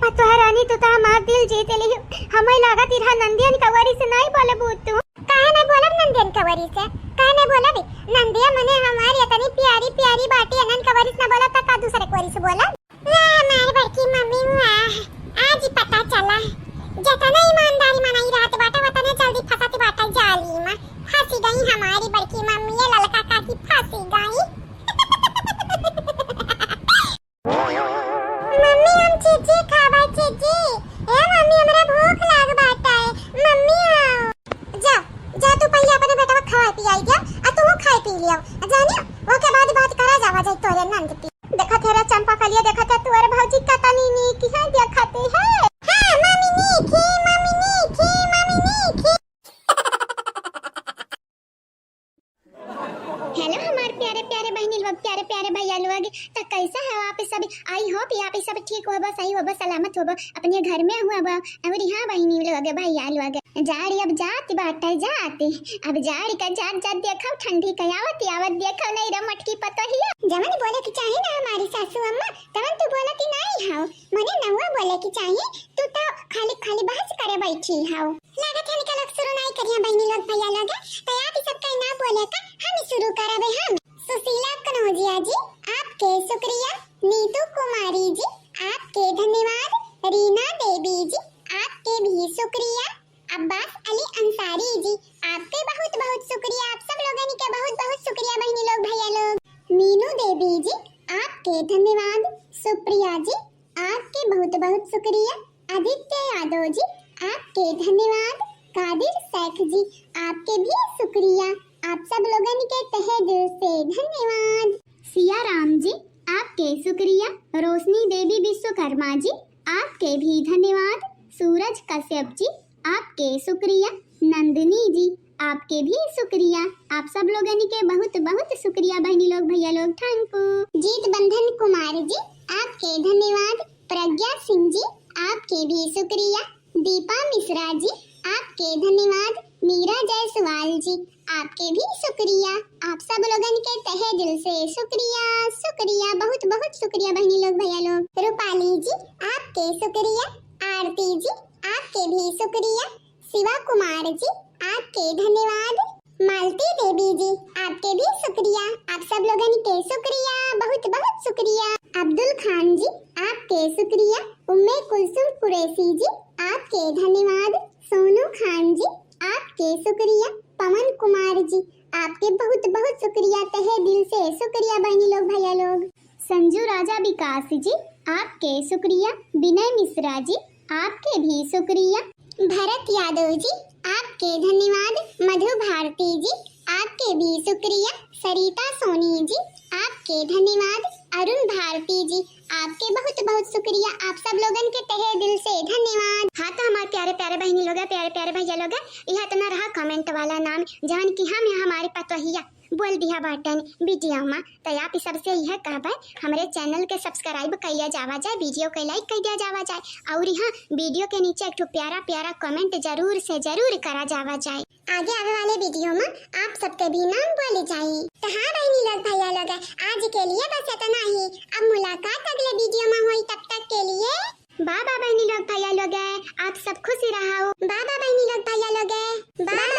पतोहा रानी, तू तो हमार दिल जीत लिहू। हमें लागत इरहा नंदियन का वरी से नाहीं बोलबू तू। काहे नाहीं बोलब नंदियन का वरी से? काहे नाहीं बोलब? नंदिया मने हमारी इतनी प्यारी प्यारी बाटी, इन्हन का वरी से ना बोलब त का दूसरे के वरी से बोलब? वाह हमार बड़की मम्मी, वाह। आज ही पता चला, जतना ईमानदारी मनई रहत बाटे, वतने जल्दी फंसत बाटे जाली में। फंसी गई हमारी बड़की मम्मी, ये ललका काकी फंसी गई। मम्मी, हम चिज्जी खाबा, चिज्जी। ए मम्मी, हमरा भूख लाग बाटे। मम्मी, आओ। जा, जा तू पहिले अपने बेटवा खवाए पियाई दे, आ तू खाए पी लियो। जानियो, ओके बाद बात करा जावा जाई तोरे नंद पी। देखत है रे चंपा कलिया, देखत है तोरे भौजी कतनी नीक है, देखत है। हाँ, मम्मी नीक है, मम्मी नीक है, मम्मी नीक है। हेलो हमार प्यारे प्यारे बहिनी लोग, प्यारे प्यारे भैया लोग, त कैसा है आप सब? I hope आप सब ठीक होबो, सही होबो, सलामत होबो, अपने घर में होबो। और हाँ बहिनी लोग, भैया लोग, जाड़ी अब जात बाटे जात, अब जाड़ी का जात जात देखो, ठंडी का आवत आवत देखो, नहीं रे मटकी पतोहिया। जवन बोले के चाही ना हमारी सासू अम्मा, तवन तू बोलत ही नाहीं हौ। मने नहुआ बोले के चाही, तू तो खाली खाली बहस करे बैठी हौ। लागत है निकल शुरू नाहीं करिया बहिनी लोग भैया लोग, तो आप ही सबका ना बोले का हम ही शुरू करबे हम। सुशीला कनौजिया जी, आपके शुक्रिया। नीतू कुमारी जी, आपके धन्यवाद। रीना देवी जी, आपके भी शुक्रिया। अब्बास अली अंसारी जी, आपके बहुत बहुत शुक्रिया, आप सब लोगन के बहुत बहुत शुक्रिया बहिनी लोग भैया लोग। मीनू देवी जी, आपके धन्यवाद। सुप्रिया जी, आपके बहुत बहुत शुक्रिया। आदित्य यादव जी, आपके धन्यवाद। कादिर शेख जी, आपके भी शुक्रिया, आप सब लोगन के तहे दिल से धन्यवाद। सिया राम जी, आपके शुक्रिया। रोशनी देवी विश्वकर्मा जी, आपके भी धन्यवाद। सूरज कश्यप जी, आपके शुक्रिया। नंदिनी जी, आपके भी शुक्रिया। आप सब लोगन के बहुत बहुत शुक्रिया बहिनी लोग भैया लोग, thank you। जीत बंधन कुमार जी, आपके धन्यवाद। प्रज्ञा सिंह जी, आपके भी शुक्रिया। दीपा मिश्रा जी, आपके धन्यवाद। मीरा जायसवाल जी, आपके भी शुक्रिया। आप सब लोगन के तहे दिल से शुक्रिया, शुक्रिया, बहुत बहुत शुक्रिया बहिनी लोग भैया लोग। रूपाली जी, आपके शुक्रिया। आरती जी, आपके भी शुक्रिया। शिवा कुमार जी, आपके धन्यवाद। मालती देवी जी, आपके भी शुक्रिया, आप सब लोगन के शुक्रिया, बहुत बहुत शुक्रिया। अब्दुल खान जी, आपके शुक्रिया। उम्मे कुलसुम कुरैशी जी, आपके धन्यवाद। सोनू खान जी, आपके शुक्रिया। पवन कुमार जी, आपके बहुत बहुत शुक्रिया, तहे दिल से शुक्रिया बहिनी लोग भैया लोग। संजू राजा विकास जी, आपके शुक्रिया। विनय मिश्रा जी, आपके भी शुक्रिया। भरत यादव जी, आपके धन्यवाद। मधु भारती जी, आपके भी शुक्रिया। सरिता सोनी जी, आपके धन्यवाद। अरुण भारती जी, आपके बहुत बहुत शुक्रिया, आप सब लोगन के तहे दिल से धन्यवाद। हाँ तो हमार प्यारे प्यारे बहिनी लोग, प्यारे प्यारे भैया लोग, यह इतना रहा comment वाला नाम, जवन कि हम यहाँ हमारी पतोहिया बोल दिया बाटन video में। तो आप ही सबसे यह कहबे, हमरे channel के subscribe कइले जावा जाए, video के like कइ दिया जावा जाए, और यहाँ video के नीचे एक ठो प्यारा प्यारा comment जरूर से जरूर करा जावा जाए। आगे आवे वाले video में आप सबके भी नाम बोले जाए। तो हाँ बहिनी लोग भैया लोग, आज के लिए बस इतना ही। अब मुलाकात अगले video में होई, तब तक के लिए bye bye बहिनी लोग भैया लोग, आप सब खुशी रहो। Bye bye बहिनी लोग भैया लोग, bye।